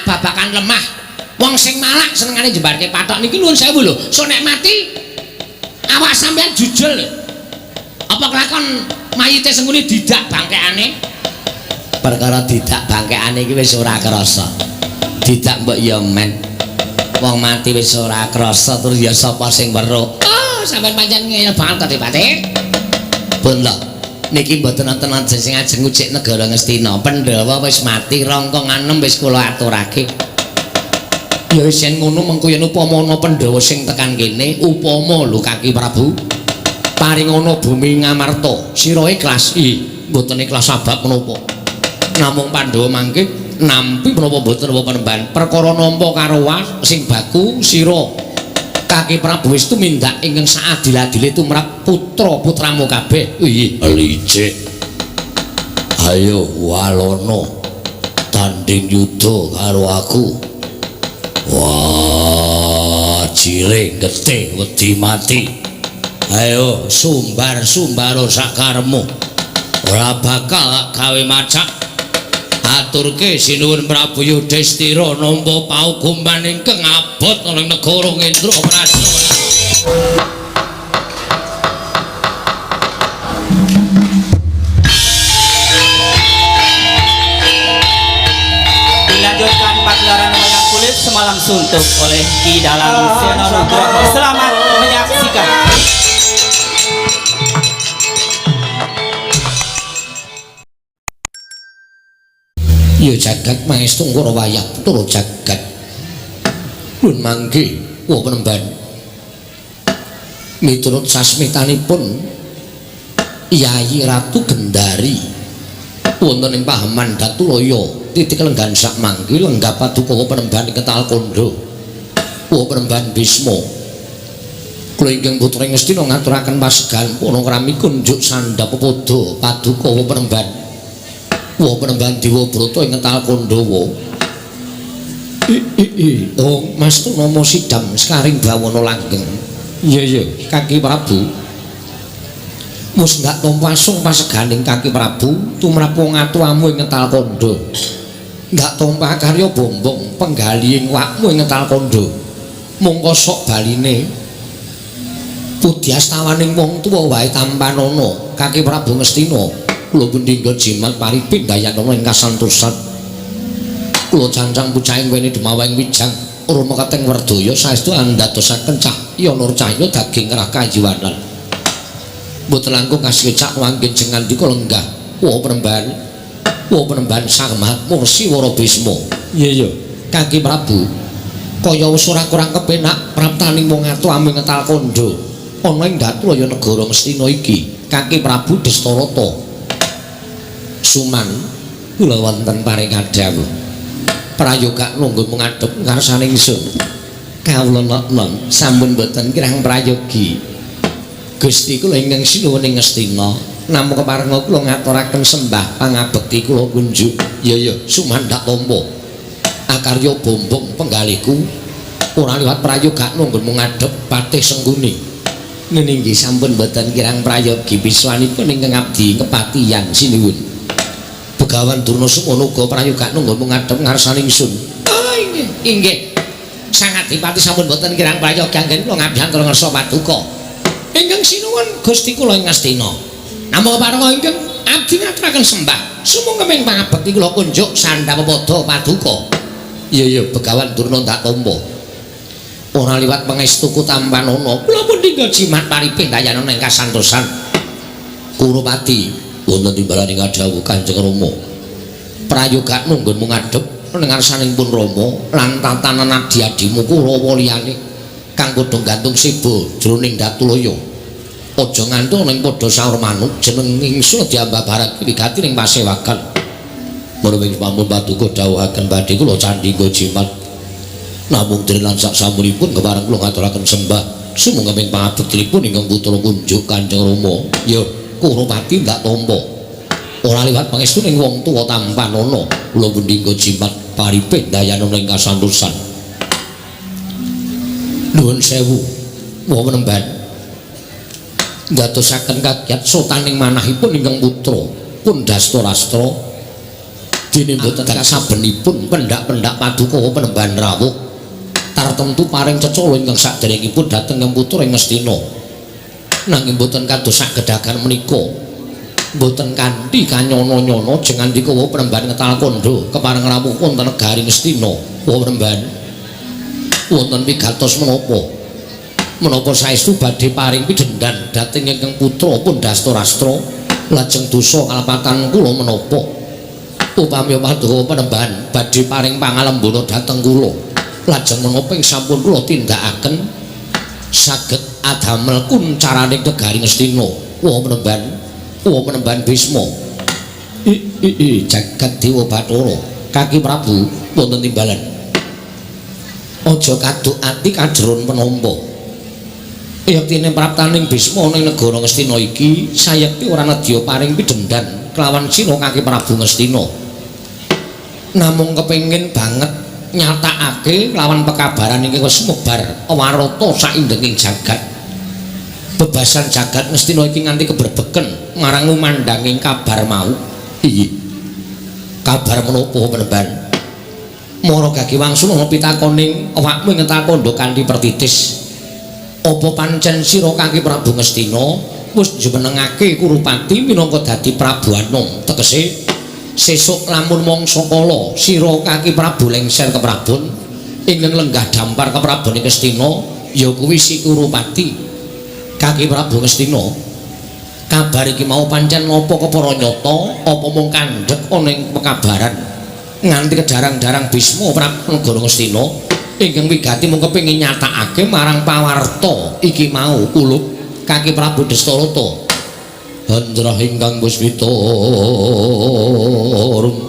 Malak babakan lemah. Wong sing malak senengane jembarke pathok niki nuwun sewu lho. Sok nek mati awak sampean jujul lho. Apa kelakon mayite Sengkuni didak bangkekane? Perkara didak bangkekane iki wis ora krasa. Didak mbok ya men. Wong mati wis ora krasa terus ya sapa sing weruh. Oh, sampean pancen ngeyel banget to, Dipati. Pun lho. Niki mboten wonten ajeng sing ajeng ngujik negara Ngastina. Pandhawa wis mati, rongkong anem wis kula aturake. Ya wis yen ngono mengko yen upama ana Pandhawa sing tekan kene, upama lho Kaki Prabu. Paringana bumi Ngamarta, sira ikhlas? Ih, mboten ikhlas sabab menapa? Namung Pandhawa mangke nampi menapa mboten apa penemban. Perkara nampa karo sing baku sira Kaki Prabu wis tumindak ingkang saadil-adile tumrap putra-putramu kabeh. Ih, licik. Ayo walono tanding yuda karo aku. Wah, jiring getih wedi mati. Ayo sumbar-sumbaro sakaremu. Ora bakal gawe macak. Aturke sinuwun Prabu Yudhistira nampa paukuman ingkang abot ana ing negara Ngendraprasta. Dilanjutkan pagelaran wayang kulit semalam suntuk oleh Ki Dalang Seno Nugroho. Selamat menyaksikan. Ya jagat maestu ngkara wayah putra jagat. Nun mangke wa penemban. Miturut sasmitanipun Yayi Ratu Gendari wonten ing Pahaman Datulaya titik lenggan sak mangke lenggah paduka penemban ing Ketal Kandha. Wa penemban Bisma. Kula ingkang putra Ngastina ngaturaken pasegahan purna krami kunjuk sandhap pepada paduka wa penemban. Wa penemban Dewa Brata ing Ketal Kandhawa. Oh, Mas Tunama sidam sekaring bawana langgeng. Iya iya, Kaki Prabu. Mus ndak tampa asung paseganing Kaki Prabu tumrap wong atuwamu ing Ketal Kandha. Ndak tampa karya bombong penggalihing wakmu ing Ketal Kandha. Mongko sok baline pudyastawaning wong tuwa wae tampanana Kaki Prabu Ngastina. Kula pundhingga jimat paripin dayanana ing kasantosan. Kula cancang pucahing weni demawang wijang urma keteng werdaya saestu andadosaken cahya nur cahya daging rah kajiwanan. Mboten langkung kasikecak wanggen jengandika lenggah wa penemban wa penemban Sang Mahamursi Wara Bisma. Iya iya, Kaki Prabu. Kaya wis ora kurang kepenak praptaning wong atuh ame Ngetal Kandha. Ana ing Datulaya negara Ngastina iki, Kaki Prabu Destarata. Suman kula wonten paring kadhawuh. Prayoga nunggu mengadhep ngarsane ingsun. Kawula nok-nok sampun boten kirang prayogi. Gusti kula ingkang sinuwun ing Ngastina, namung keparenga kula ngaturaken sembah pangabekti kula kunjuk. Ya ya, Suman ndak tampa. Akarya bombong penggalihku ora liwat prayoga nunggu mengadhep Patih Sengkuni. Ngene nggih sampun boten kirang prayogi piswanipun ingkang abdi kepatihan sinuwun. Begawan Durna semono uga prayoga nunggu mengadhep ngarsane ingsun. Oh inggih, inggih. Sang Adipati sampun boten kirang prayoga anggen kula ngabiyantara ngarsa paduka. Ingkang sinuwun Gusti kula ing Ngastina. Namung keparenga ingkang abdi ngaturaken sembah sumangga ing pangabekti kula kunjuk sandhap pepada paduka. Iya iya, Begawan Durna ndak tampa. Ora liwat pangestuku tampanana. Kula pun tinggal jimat paripih dayanana ing kasantosan. Kurupati wonten timbalan ing kadhawuh Kanjeng Rama. Prayoga nunggun mengadhep ning ngarsanipun Rama lan tatanan adi-adimu Kurawa liyane kang padha gantung seba jroning Datulaya. Aja nganti ana ing padha saur manuk jeneng ingsun diambabarake wigati ning pasewakan. Marwing pamun paduka dawuhaken badhe kula candhingga jimat. Namung dene lan sak samunipun kepareng kula ngaturaken sembah sumangga ing pangabektinipun ingkang putra kunjuk Kanjeng Rama. Ya Kurupati ndak tampa. Ora liwat pangestu ning wong tuwa tampanana. Kula pundhingga jimat paripih dayanana ing kasantosan. Nuwun sewu wa penemban. Ndadosaken kagiat sotaning manahipun ingkang putra pun Dastarastra. Dene mboten sabenipun pendak-pendak paduka Panembahan rawuh tartemtu paring cecala ingkang saderengipun dhateng ing putra ing Ngastina. Nanging mboten kados sagedagan menika. Mboten kanthi kanyana-nyana jeng ngandika wau Panembahan ngetal kandha kepareng rawuh wonten negari Ngastina. Wau Panembahan wonten wigatos menapa? Menapa saestu badhe paring pidhendan dhateng ingkang putra pun Dastarastra lajeng dosa kalepatan kula menapa? Upami paduka Panembahan badhe paring pangalembana dhateng kula lajeng menapa ing sampun kula tindakaken saged adamel kuncaraning negari Ngastina. Wah Panembahan, wah Panembahan Bisma. I jagat Dewa Bathara Kaki Prabu wonten timbalan. Aja kaduk ati kajeron penampa. Yektine praptaning Bisma ning negara Ngastina iki sayekti ora nedya paring pidhendan kelawan sira Kaki Prabu Ngastina. Namung kepengin banget nyatakake lawan pekabaran ingkang wis sumebar warata saindenging jagat. Bebasan jagat Ngastina iki nganti kebrebeken marang lumandhanging kabar mau. Iya. Kabar menapa Panembahan? Mara gagi wangsul ana pitakoning awakmu ing ngetal kandha kanthi pertitis. Apa pancen sira Kaki Prabu Ngastina wis jumenengake Kurupati minangka dadi Prabu Anom? Tegese sesuk lamun mangsa kala sira Kaki Prabu lengser keprabon ingkang lenggah dampar keprabon ing Ngastina ya kuwi si Kurupati Kaki Prabu Ngastina. Kabar iki mau pancen napa kepara nyata apa mung kandhek ana ing pekabaran nganti kedarang-darang Bisma Prabu negara Ngastina ingkang wigati mung kepengin nyatakake marang pawarta iki mau kulup Kaki Prabu Dastarata. Handrah ingkang puspita arum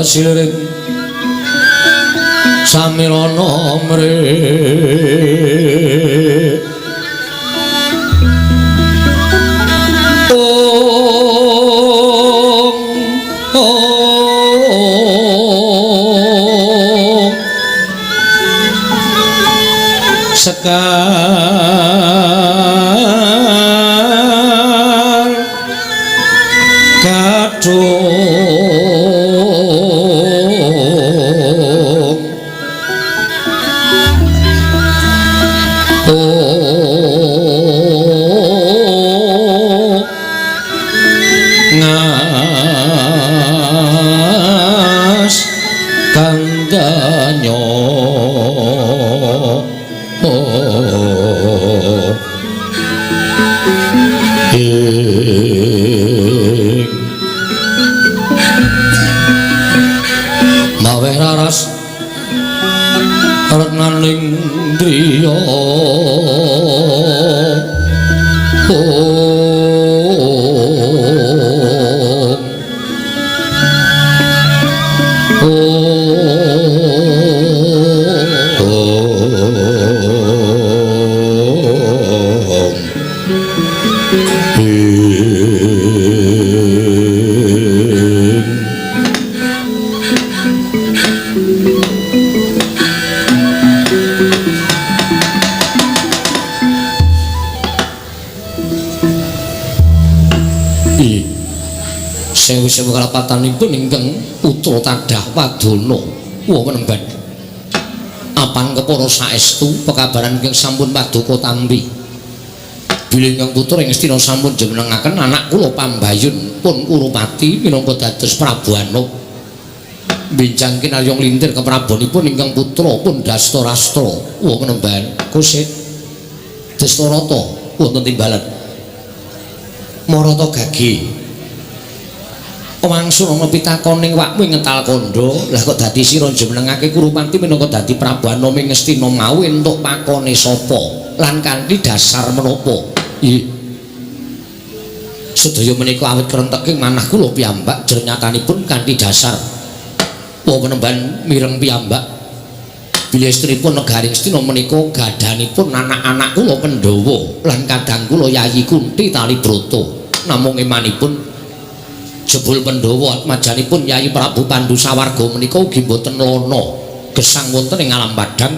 kasiring samirana mre sekar kadung ngas kandanyo maweh raras retnaning driya sewu-sewu kalapatanipun ingkang putra tadah wadana wa Panembahan. Apan kepara saestu pekabaran ingkang sampun paduka tampi bilih ingkang putra ing Ngastina sampun jumenengaken anak kula pambayun pun Kurupati minangka dados Prabu Anom. Benjang kinarya nglintir keprabonipun ingkang putra pun Dastarastra wa Panembahan kusit Dastarata wonten timbalan. Marata gage wangsul ana pitakoning wakmu ing ngetal kandha, lah kok dadi sira jumenengake Kurupati minangka dadi Prabu Anom ing Ngastina mau entuk pakone sapa lan kanthi dasar menapa? Ih. Sedaya menika awit krenteking manah kula piyambak jernyatanipun kanthi dasar wa Panembahan mireng piyambak bilih estripun negari Ngastina menika gadhanipun anak-anak kula Pandhawa lan kadang kula Yayi Kunti Talibrata. Namung emanipun jebul Pandhawa atmajanipun Yayi Prabu Pandu sawarga menika ugi mboten lana gesang wonten ing alam padhang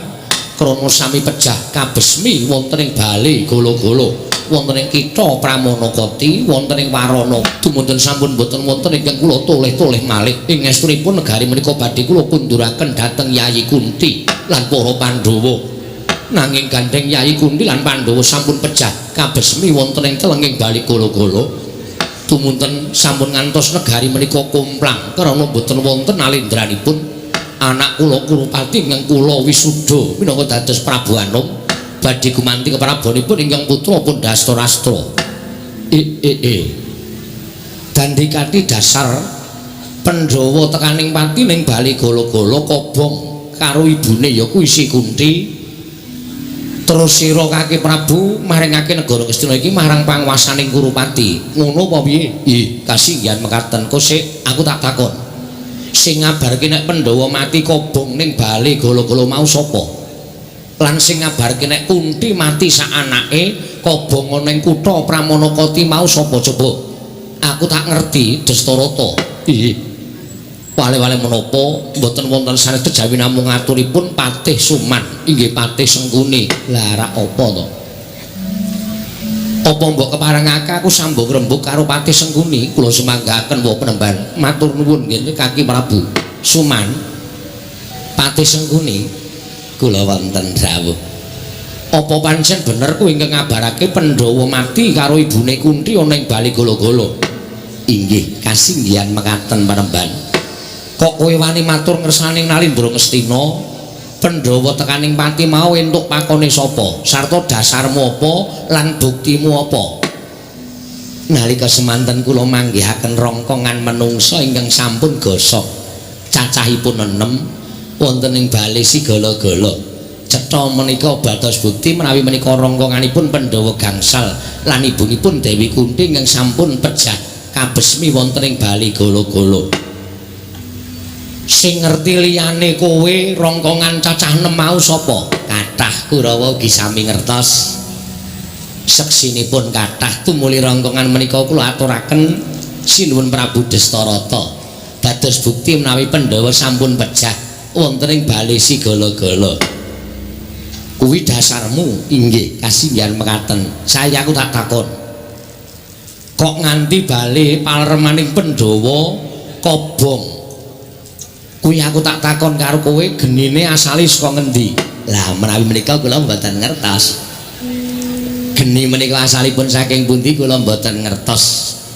krana sami pejah kabesmi wonten ing bale gala-gala. wonten ing kitha Pramanakati, wonten ing Warana. Dumunten sampun boten wonten ingkang kula toleh-toleh malih. Ing estunipun negari menika badhe kula kunduraken dhateng Yayi Kunti lan para Pandhawa. Nanging gandheng Yayi Kunti lan Pandhawa sampun pejah kabesmi wonten ing telenging Bali Gala-Gala. Tumunten sampun ngantos negari menika komplang krana boten wonten alendranipun. Anak kula Kurupati ingkang kula wisuda minangka dados Prabu Anom badhe gumanti keprabonipun ingkang putra pun Dastarastra. Dandikati dasar Pandhawa tekaning pati ning Bali Gala-Gala kobong karo ibune ya kuwi Si Kunti. Terus sira Kaki Prabu maringake negara Ngastina iki marang panguwasaning Kurupati. Ngono apa piye? Ih, kasinggihan mekaten. Kosik aku tak takon. Sing ngabarke nek Pandhawa mati kobong ning Bali Gala-Gala mau sapa? Lan sing ngabarke nek Kunti mati sak anake kobong ning kutha Pramanakati mau sapa coba? Aku tak ngerti Dastarata. Ih. Wale-wale menapa mboten wonten sanes kejawi namung aturipun Patih Suman, inggih Patih Sengkuni. Lah rak apa to? Apa mbok keparengake aku sambung rembug karo Patih Sengkuni? Kula sumanggaken wa penemban. Matur nuwun nggih Kaki Prabu. Suman, Patih Sengkuni kula wonten dawuh. Apa pancen bener kuwi ingkang ngabarake Pandhawa mati karo ibune Kunti ana ing Bali Gala-Gala? Inggih, kasinggihan mekaten penemban. Kok kowe wani matur ngersane Nalindra Ngastina? Pandhawa tekaning pati mau entuk pakone sapa? Sarta dasarmu apa lan buktimu apa? Nalika semanten kula manggihaken rongkongan menungsa ingkang sampun gosok cacahipun 6 wonten ing bale Sigala-gala. Cetha menika batos bukti menawi menika rongkonganipun Pandhawa gangsal lan ibunipun Dewi Kunti ingkang sampun pejah kabesmi wonten ing bale Gala-gala. Sing ngerti liyane kowe rongkongan cacah 6 mau sapa? Kathah Kurawa ugi sami ngertos. Seksinipun kathah tumuli rongkongan menika kula aturaken sinuwun Prabu Dastarata. Dados bukti menawi Pandhawa sampun pejah wonten ing bale Sigala-gala. Kuwi dasarmu? Inggih, kasinggihan mekaten. Saya aku tak takon. Kok nganti bale palermaning Pandhawa kobong? Kuwi aku tak takon karo kowe genine asale saka ngendi? Lah menawi menika kula mboten ngertos. Geni menika asalipun saking pundi kula mboten ngertos.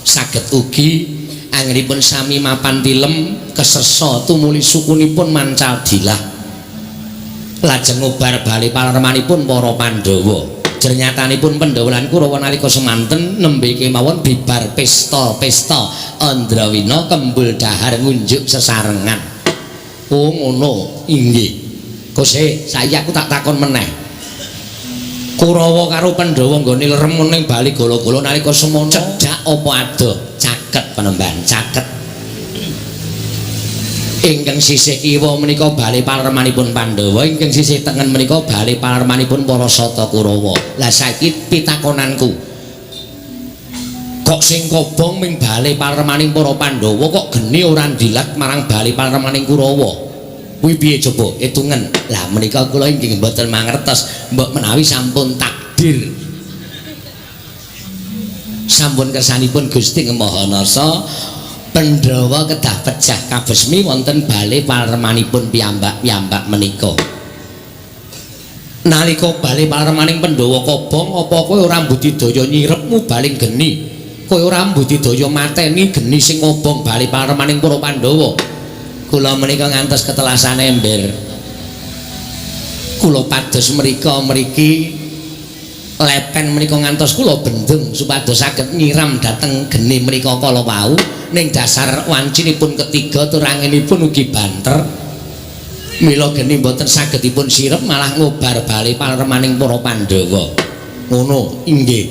Saged ugi anggenipun sami mapan tilem kesesa tumuli sukunipun mancal dilah. Lajeng ngobar bali palermanipun para Pandhawa. Jernyatanipun Pandhawa lan Kurawa nalika semanten nembe kemawon bibar pesta-pesta Andrawina kembul dahar ngunjuk sesarengan. Oh ngono, inggih. Kose, saiki aku tak takon meneh. Kurawa karo Pandhawa nggone lerem ning Bali Gala-Gala nalika semono cedhak apa adoh? Caket penemban, caket. Ingkang sisih kiwa menika bali palermanipun Pandhawa, ingkang sisih tengen menika bali palermanipun para Sata Kurawa. Lah saiki pitakonanku. Kok sing kobong ming bali palermaning para Pandhawa kok geni ora ndilat marang bali palermaning Kurawa? Kuwi piye coba hitungen? Lah menika kula inggih mboten mangertos, mbok menawi sampun takdir. Sampun kersanipun Gusti Maha Nasa, Pandhawa kedah pejah kabesmi wonten bali palermanipun piyambak-piyambak menika. Nalika bali palermaning Pandhawa kobong, apa kowe ora mbudidaya nyirepmu baling geni? Kowe ora mbudidaya mateni geni sing ngobong bali palermaning para Pandhawa? Kula menika ngantos ketelasan ember. Kula pados mrika mriki lepen menika ngantos kula bendung supados saged nyiram dhateng geni menika kala wau. Ning dasar wancinipun ketiga tur anginipun ugi banter. Mila geni mboten saged dipun sirep malah ngobar bali palermaning para Pandhawa. Ngono, inggih.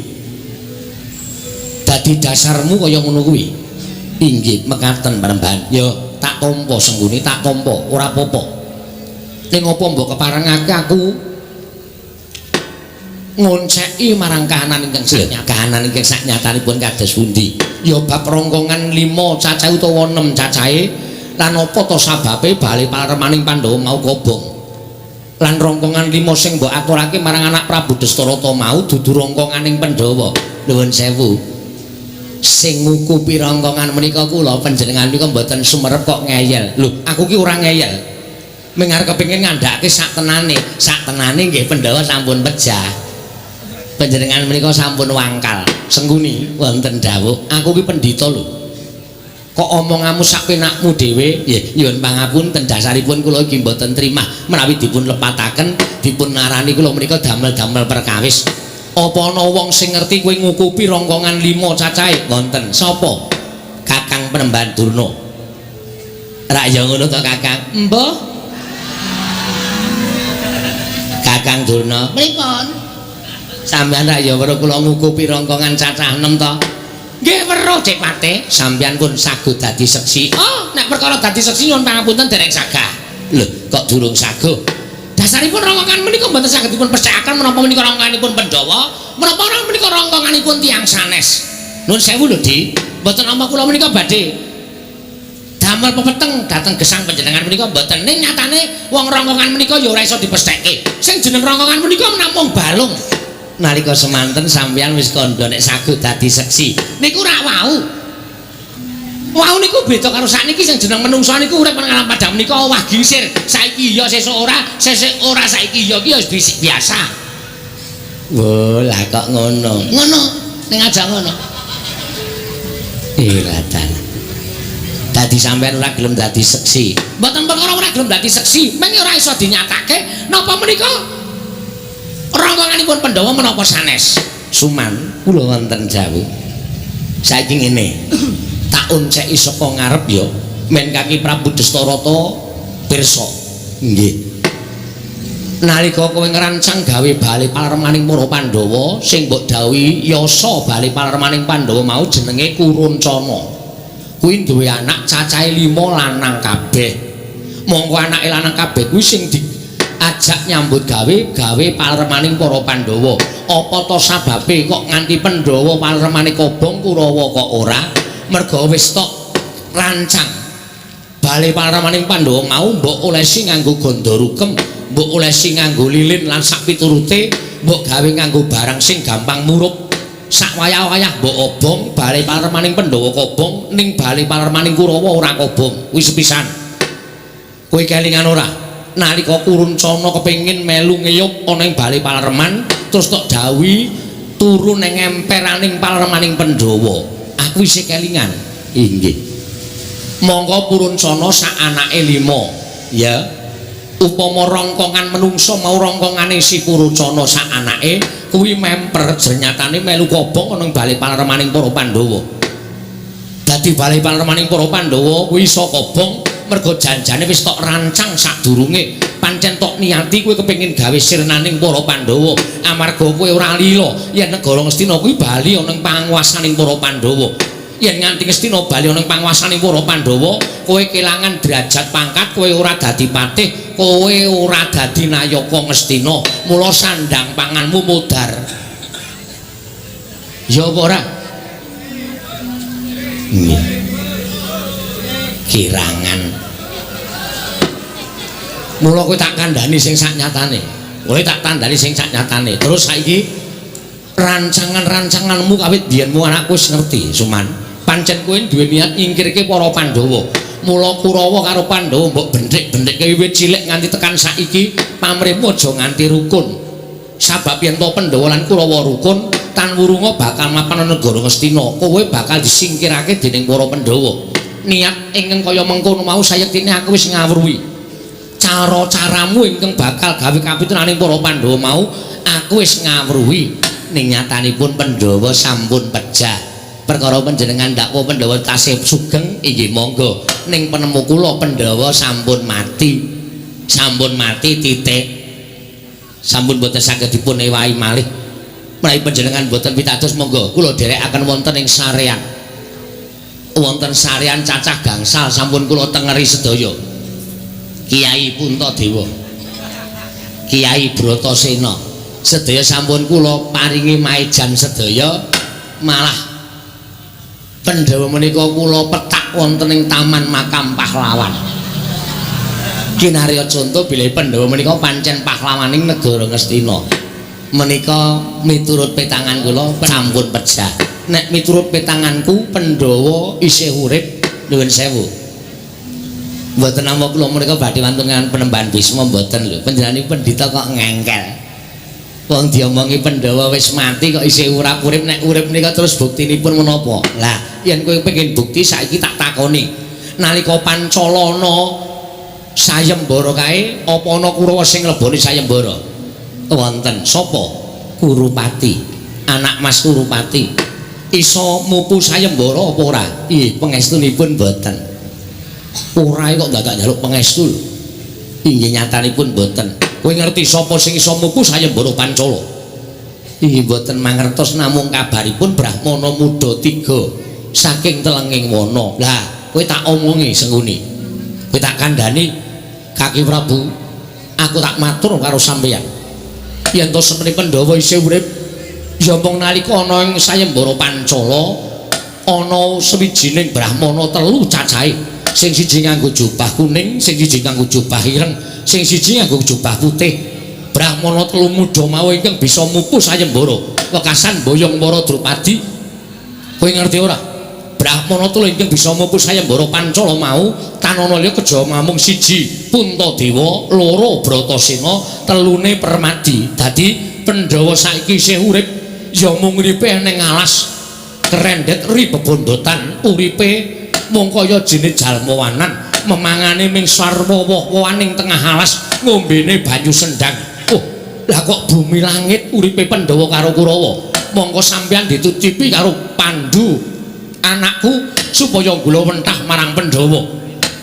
Dadi dasarmu kaya ngono kuwi. Inggih, mekaten panembahan. Ya tak tampa Sengkuni, tak tampa, ora apa-apa. Ning apa mbok keparengake aku ngonceki marang kahanan ingkang saknyata. Kahanan ingkang saknyatanipun kados pundi? Ya bab rongkongan 5 cacahe utawa 6 cacahe lan apa to sababe bali palermaning Pandhawa mau kobong. Lan rongkongan 5 sing mbok aturake marang anak Prabu Dastarata mau dudu rongkonganing Pandhawa. Nuwun sewu. Sing ngukupi rongkongan menika kula panjenengan menika mboten sumerep kok ngeyel. Lho, aku ki ora ngeyel. Ming arep kepengin ngandhakake sak tenane. Sak tenane nggih Pandhawa sampun pejah. Panjenengan menika sampun wangkal. Sengkuni wonten dawuh, aku ki pendhita lho. Kok omonganmu sak penakmu dhewe? Nggih, nyuwun pangapunten dasaripun kula iki mboten trimah menawi dipun lepataken, dipun arani kula menika damel-damel perkawis. Apa ana wong sing ngerti kowe ngukupi rongkongan 5 cacahe? Wonten. Sapa? Kakang Penemban Durna. Rak ya ngono to, Kakang? Mbah. Kakang Durna, pripun? Sampeyan rak ya weruh kula ngukupi rongkongan cacah 6 to? Nggih weruh Dik Pate, sampeyan pun saguh dadi seksi. Oh, nek perkara dadi seksi nyuwun pangapunten dereng sagah. Lho, kok durung saguh? Dasaripun rongkongan menika mboten saged dipun pesthekaken menapa menika rongkonganipun Pandhawa, menapa menika rongkonganipun tiyang sanes. Nuwun sewu lho, Dik. Mboten nampa kula menika badhe damel pepeteng dhateng gesang panjenengan menika mboten. Ning nyatane wong rongkongan menika ya ora iso dipestheke. Sing jeneng rongkongan menika namung balung. Nalika semanten sampeyan wis kandha nek saguh dadi seksi. Niku rak wau. Wau niku beda karo sakniki sing jeneng menungsa niku urip nang alam padang menika owah gingsir. Saiki iya sesuk ora, sesuk ora saiki iya ki ya wis biasa. Wo, lah kok ngono. Ngono, ning aja ngono. Iratan. Dadi sampeyan ora gelem dadi seksi. Mboten perkara ora gelem dadi seksi, meng ora iso dinyatake napa menika rongkonganipun Pandhawa menapa sanes. Suman, kula wonten jawuh. Saiki ngene. Tak onceki saka ngarep ya, men kaki Prabu Dastarata pirsa. Nggih. Nalika kowe ngrancang gawe bale palermaning para Pandhawa, sing mbok dawuhi yasa bale palermaning Pandhawa mau jenenge Kuruncana. Kuwi duwe anak cacahe 5 lanang kabeh. Mongko anake lanang kabeh kuwi sing diajak nyambut gawe gawe palermaning para Pandhawa. Apa to sababe kok nganti Pandhawa palermane kobong Kurawa kok ora? Merga wis tok rancang bale palermaning Pandhawa mau mbok olesi nganggo ganda rukem, mbok olesi nganggo lilin lan sak piturute, mbok gawe nganggo barang sing gampang murup. Sak wayah-wayah mbok obong bale palermaning Pandhawa kobong, ning bale palermaning Kurawa ora kobong. Kuwi sepisan. Kowe kelingan ora? Nalika Kuruncana kepengin melu ngeyup ana ing bale palerman, terus tok dawuhi turu ning emperaning palermaning Pandhawa. Aku isih kelingan. Inggih. Mongko Puruncana sak anake 5, ya. Upama rongkongan menungsa mau rongkongane si Puruncana sak anake kuwi memper jernyatane melu kobong ana ing bale palermaning para Pandhawa. Dadi bale palermaning para Pandhawa kuwi iso kobong merga janjane wis tok rancang sadurunge. Pancen tok niati kowe kepengin gawe sirnaning para Pandhawa, amarga kowe ora lila yen negara Ngastina kuwi bali ana ing panguwasaning para Pandhawa. Yen nganti Ngastina bali ana ing panguwasaning para Pandhawa, kowe kelangan derajat pangkat, kowe ora dadi patih, kowe ora dadi nayaka Ngastina. Mula sandang panganmu modar. Ya apa ora? Nggih. Kirangan. Mula kowe tak kandhani sing sak nyatane. Kowe tak tandani sing sak nyatane. Terus saiki rancangan-rancanganmu kawit biyenmu anakku wis ngerti, Suman. Pancen kowe duwe niat nyingkirke para Pandhawa. Mula Kurawa karo Pandhawa mbok benthik-benthikke wiwit cilik nganti tekan saiki pamrihmu aja nganti rukun. Sabab yen to Pandhawa lan Kurawa rukun, tan wurunga bakal mapan ana negara Ngastina. Kowe bakal disingkirake dening para Pandhawa. Niat ingkang kaya mengkono mau sayektine aku wis ngawruhi. Cara-caramu ingkang bakal gawe kapitunaning para Pandhawa mau aku wis ngawruhi. Ning nyatanipun Pandhawa sampun pejah. Perkara panjenengan dakwa Pandhawa tasih sugeng inggih monggo. Ning penemu kula Pandhawa sampun mati. Sampun mati titik. Sampun boten saged dipun ewahi malih. Menawi panjenengan boten pitados monggo kula dherekaken wonten ing sarean. Wonten sarean cacah gangsal sampun kula tengeri sedaya. Kiai Puntadewa, Kiai Bratasena, sedaya sampun kula paringi maejan sedaya. Malah Pandhawa menika kula petak wonten ing taman makam pahlawan. Kinarya conto bilih Pandhawa menika pancen pahlawaning negara Ngastina. Menika miturut petangan kula sampun pejah. Nek miturut petanganku Pandhawa isih urip, nuwun sewu. Mboten nampa kula menika badhe wantun penembahan Bisma mboten lho. Panjenengan pendhita kok ngengkel. Wong diomongi Pandhawa wis mati kok isih ora urip, nek urip menika terus buktinipun menapa? Lah, yen kowe pengin bukti saiki tak takoni. Nalika Pancalana sayembara kae apa ana Kurawa sing ngleboni sayembara? Wonten. Sapa? Kurupati. Anak Mas Kurupati. Iso mupu sayembara apa ora? Ih, pangestunipun mboten. Ora kok dadak njaluk pangestu lho. Inggih nyatanipun mboten. Kowe ngerti sapa sing iso mupu sayembara Pancala? Inggih mboten mangertos, namung kabaripun Brahmana muda 3 saking telenging wana. Lah, kowe tak omongi Sengkuni. Kowe tak kandhani Kaki Prabu, aku tak matur karo sampeyan. Yen to semene Pandhawa isih urip, ya mung nalika ana ing sayembara Pancala ana sawijining Brahmana 3 cacahe. Sing siji nganggo jubah kuning, sing siji nganggo jubah ireng, sing siji nganggo jubah putih. Brahmana 3 muda mau ingkang bisa mupu sayembara wekasan boyong para Drupadi. Kowe ngerti ora? Brahmana 3 ingkang bisa mupu sayembara Pancala mau tanana liya kejawa mamung siji Puntadewa, 2 Bratasena, 3 Permadi. Dadi Pandhawa saiki isih urip ya mung uripe ning alas kerendet ri bebondotan, uripe mung kaya jene jalmawanan, memangane ming sarwa woh-wohan ning tengah alas, ngombene banyu sendang. Oh, lah kok bumi langit uripe Pandhawa karo Kurawa. Mongko sampeyan dititipi karo Pandu anakku supaya gula wentah marang Pandhawa.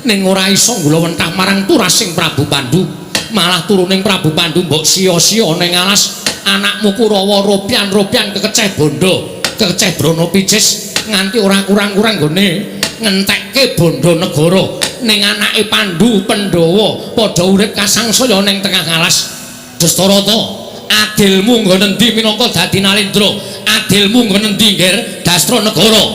Ning ora iso gula wentah marang turasing Prabu Pandu, malah turuning Prabu Pandu mbok sia-sia ning alas. Anakmu Kurawa ropian-ropian kekeceh bondo, kekeceh brana picis nganti ora kurang-kurang nggone ngentekke bondo negara. Ning anake Pandu Pandhawa padha urip kasangsaya ning tengah alas. Dastarata, adilmu nggon endi minangka dadi Nalendra? Adilmu nggon endi, Ngger Dastra Negara?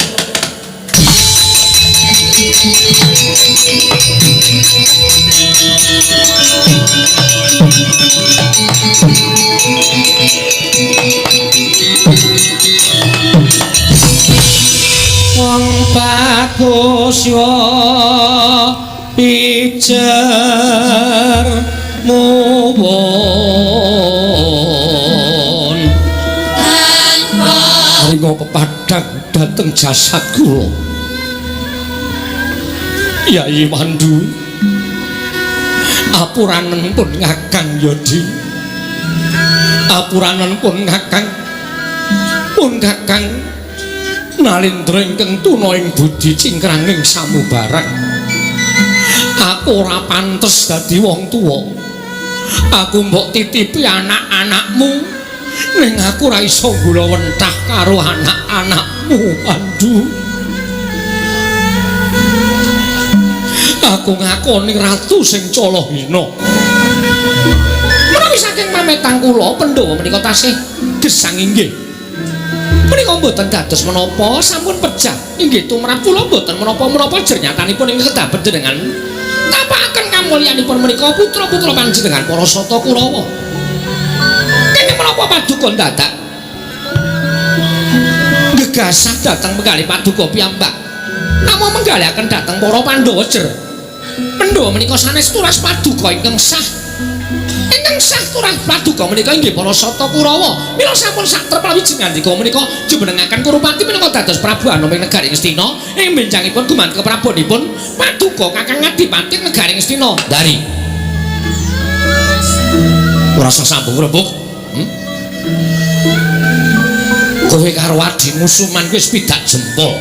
Wong bagus yo pijer muwun ringo pepadang dateng jasad kula. Yai Pandu, apuranen pun ngakang Yodi, apuranen pun ngakang, pun kakang Nalendra ingkang tuna ing budi cingkranging samubarang. Aku ora pantes dadi wong tuwa. Aku mbok titipi anak-anakmu, ning aku ora iso gula wentah karo anak-anakmu, Pandu. Aku ngakoni ratu sing calahina. Menawi saking pametang kula Pandhawa menika tasih gesang inggih. Menika mboten dados menapa, sampun pejah. Inggih tumrap kula mboten menapa-menapa, jernyatanipun ing kedah panjenengan napakaken kamulyanipun menika putra-putra panjenengan para sata Kurawa. Kenging menapa paduka ndadak gegasah dateng menggalih paduka piyambak. Namung menggalihaken dateng para Pandhawa jer. Pandhawa menika sanes turas paduka ingkang sah. Ingkang sah turas paduka menika inggih para sata Kurawa. Mila sampun satrep lawijeng ngandika menika jumenengaken Kurupati minangka dados Prabu Anom ing negari Ngastina ing benjangipun gumanti keprabonipun paduka Kakang Adipati negari Ngastina. Dari ora usah sambung rembug. Kowe karo adimu Suman wis pidak jempol.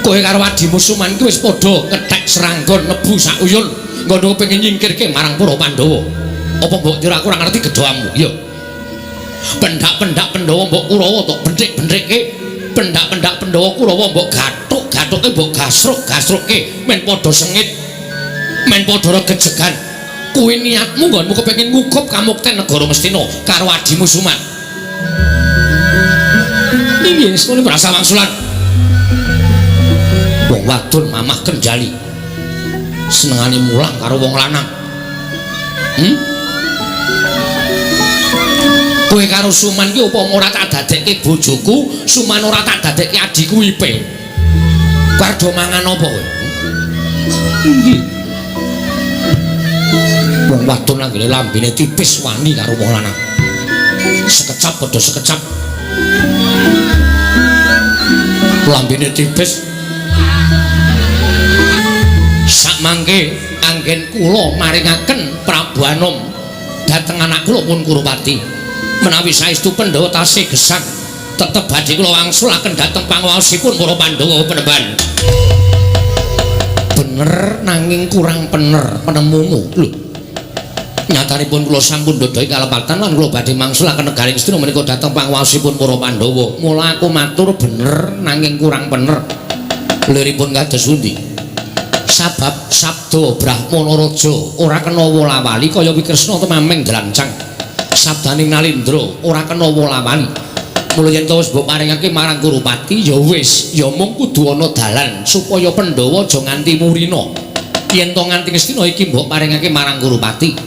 Kowe karo adimu Suman kuwi wis padha kethek seranggon nebu sak uyun nggono pengen nyingkirke marang para Pandhawa. Apa mbok kira aku ora ngerti gedhoamu? Ya. Pendak-pendak Pandhawa mbok Kurawa tok benthik-benthike, pendak-pendak Pandhawa Kurawa mbok gathuk-gathuke, mbok gasruk-gasruke men padha sengit, men padha regejegan. Kuwi niatmu nggonmu kepengin ngukup kamukten negara Ngastina karo adimu Suman. Inggih estune berasa wangsulan. Wong wadon mamah kenjali. Senengane mulang karo wong lanang. Kowe karo Suman ki upama ora tak dadekke bojoku, Suman ora tak dadekke adhiku Ipe. Kowe arep do mangan apa kowe? Nggih. Wong wadon anggere lambene tipis wani karo wong lanang. Sekecap padha sekecap. Lambene tipis. Sakmangke anggen kula maringaken Prabu Anom dhateng anak kula pun Kurupati. Menawi saestu Pandhawa tasih gesang, tetep badhe kula wangsulaken dhateng panguwaosipun para Pandhawa penemban. Bener nanging kurang pener penemumu. Lho. Nyatanipun kula sampun ndodoi kalepatan lan kula badhe mangsulaken negari Ngastina menika dhateng panguwaosipun para Pandhawa. Mula aku matur bener nanging kurang pener. Liripun kados pundi? Sabab sabda Brahmana Raja ora kena wola-wali kaya Wikresna temameng dlancang. Sabdaning Nalindra ora kena wola-wali. Mula yen to wis mbok paringake marang Kurupati ya wis, ya mung kudu ana dalan supaya Pandhawa aja nganti murina. Yen to nganti Ngastina iki mbok paringake marang Kurupati.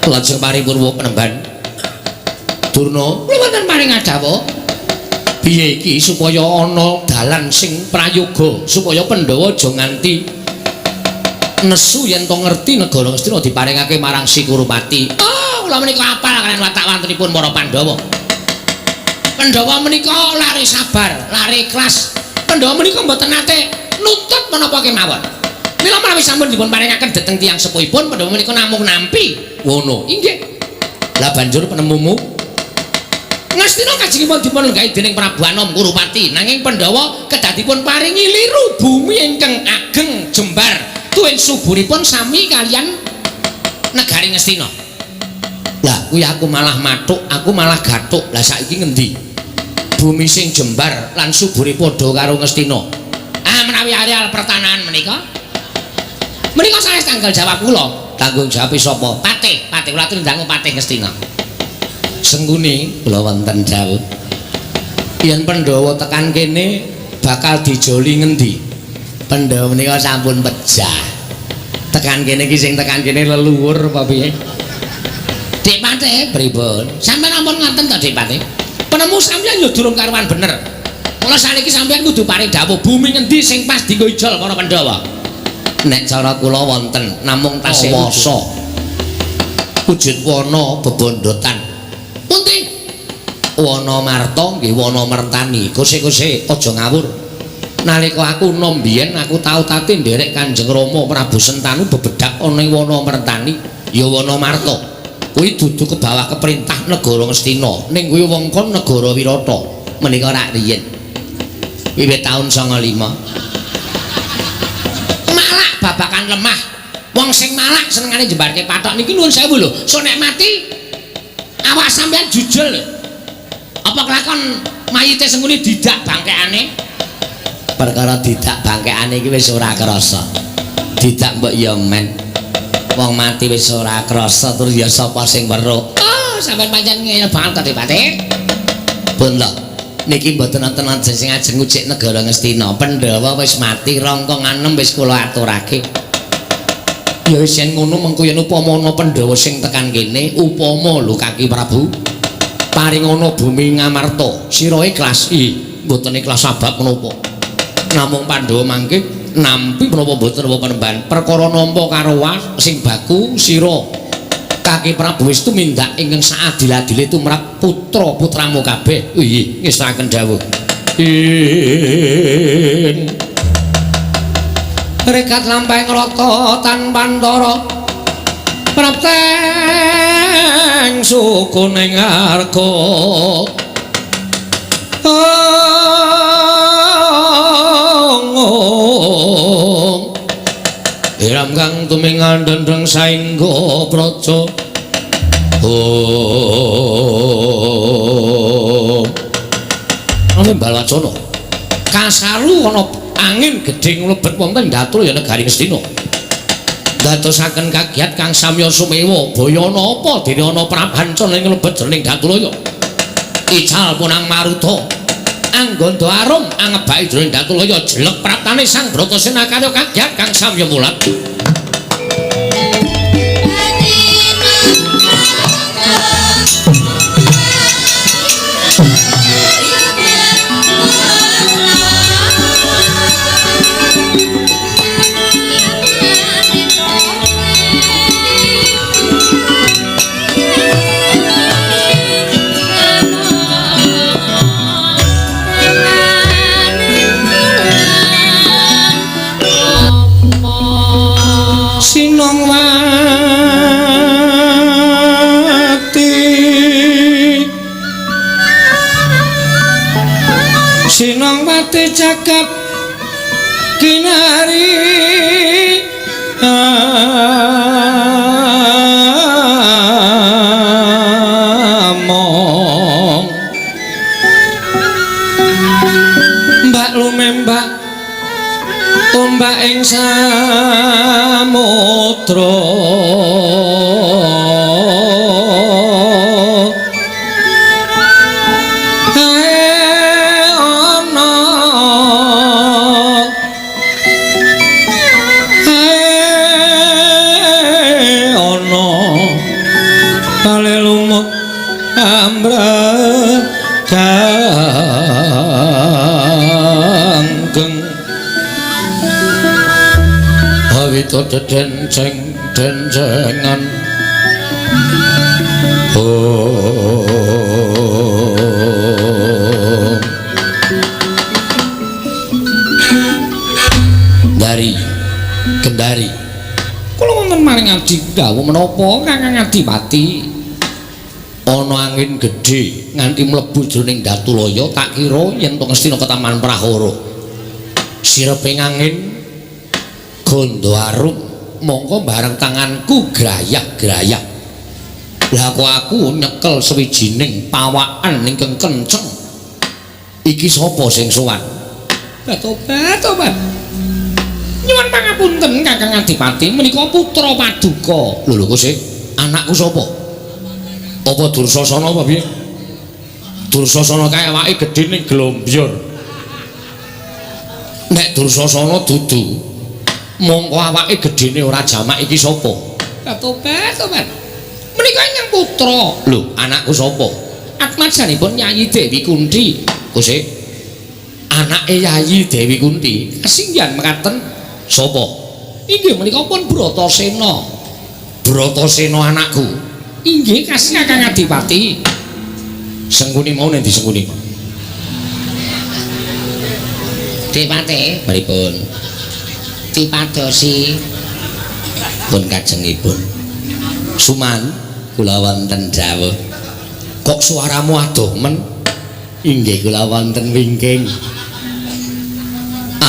Lajeng paring purwa penemban. Durna, kula wonten paring adhawuh. Piye iki supaya ana dalan sing prayoga supaya Pandhawa aja nganti nesu yen to ngerti negara Ngastina diparingake marang si Kurupati. Oh, kula menika apal kaliyan watak wantenipun para Pandhawa. Pandhawa menika lare sabar, lare ikhlas. Pandhawa menika mboten nate nuntut menapa kemawon. Mila menawi sampun dipun paringaken dhateng tiyang sepuhipun, Pandhawa menika namung nampi. Ngono. Inggih. Lah banjur penemumu Ngastina kajengipun dipun lenggahi dening Prabu Anom Kurupati, nanging Pandhawa kedah dipun paringi liru bumi ingkang ageng jembar tuwin suburipun sami kaliyan negari Ngastina. Lah kuwi aku malah mathuk, aku malah gathuk. Lah saiki ngendi? Bumi sing jembar lan subure padha karo Ngastina. Ah menawi areal pertanahan menika menika sanes tanggal jawab kula. Tanggung jawab sapa? Patih, patih kula tindang patih Ngastina. Sengkuni kula wonten dawuh. Yen Pandhawa tekan kene bakal dijoli ngendi? Pandhawa menika sampun pejah. Tekan kene iki sing tekan kene leluhur apa piye? Dik Patih pripun? Sampeyan ampun ngaten to Dik Patih. Penemu sampeyan ya durung karuan bener. Mula saniki sampeyan kudu paring dawuh bumi ngendi sing pas dienggo ijol para Pandhawa. Nek cara kula wonten namung tasih wasa. Wujud wana bebondotan. Pundi? Wana Marta nggih wana Mertani. Kose-kose aja ngawur. Nalika aku nom biyen aku tau tate nderek Kanjeng Rama Prabu Sentanu bebedak ana ing wana Mertani ya wana Marta. Kuwi dudu ke bawah keperintah negara Ngastina, ning kuwi wewengkon negara Wirata. Menika rak riyen. Wiwit taun 95. Malak babakan lemah. Wong sing malak senengane jembarke pathok niki nuwun sewu lho. So nek mati awak sampean jujul lho. Apa kelakon mayite Sengkuni didak bangkekane? Perkara didak bangkekane iki wis ora krasa. Didak mbok ya men. Wong mati wis ora krasa terus ya sapa sing weruh. Oh, sampean pancen ngeyel banget to, Dik Patih. Pun lho. Niki mboten wonten sing ajeng ngucik negara Ngastina. Pandhawa wis mati, rongkong anem wis kula aturake. Ya wis yen ngono mengko yen upama ana Pandhawa sing tekan kene, upama lho Kaki Prabu paring ana bumi Ngamarta, sira ikhlas? Ih, mboten ikhlas sabab menapa? Namung Pandhawa mangke nampi menapa mboten apa penemban perkara nampa karo sing baku sira Kaki Prabu wis tumindak ingkang saadil-adile tumrap putra-putramu kabeh. Inggih, ngestakaken dawuh. In rekat lampahing rata tanpantara prapteng sukuning arga. Iram kang tumingan dendeng saengga praja. Oh. Ana Balwacana. Kasaru ana angin gedhe nglebet wonten Datul ya negari Ngastina. Dadosaken kagiat kang samya sumewa baya napa dene ana prapanca ing nglebet jroning Datulaya. Ical punang maruta. Angganda arum angebaki jroning Datulaya jelek praptane Sang Bratasena karya kagiat kang samya mulat. Pati jagat kinari among mbak lumembak ombak ing samudra ambraganggeng awita dedenceng dencengan oh dari Kendari kula wonten maring adi dawuh menapa Kakang Adipati? Ana angin gedhe nganti mlebu jroning Datulaya, tak kira yen to Ngastina ketaman prahara. Sireping angin gondo arum mongko bareng tanganku grayah-grayah. Lah kok aku nyekel sewijining pawakan ingkang kenceng. Iki sapa sing sowan? Tobat, tobat. Nyuwun pangapunten Kakang Adipati, menika putra paduka. Lho lho kok sik, anakku sapa? Apa Dursasana apa piye? Dursasana kae awake gedhe ning glombyur. Nek Dursasana dudu, mongko awake gedhene ora jamak iki sapa? Tobat, tobat. Menika ingkang putra. Lho, anakku sapa? Atmajanipun Yayi Dewi Kunti. Kok sik? Anake Yayi Dewi Kunti. Kasinggihan mekaten sapa? Inggih menika pun Bratasena. Bratasena anakku. Inggih kasih Kakang Adipati. Sengkuni mau nek disengkuni. Dipate pripun? Dipadosi pun kajengipun. Suman kula wonten dawuh. Kok suaramu adoh men? Inggih kula wonten wingking.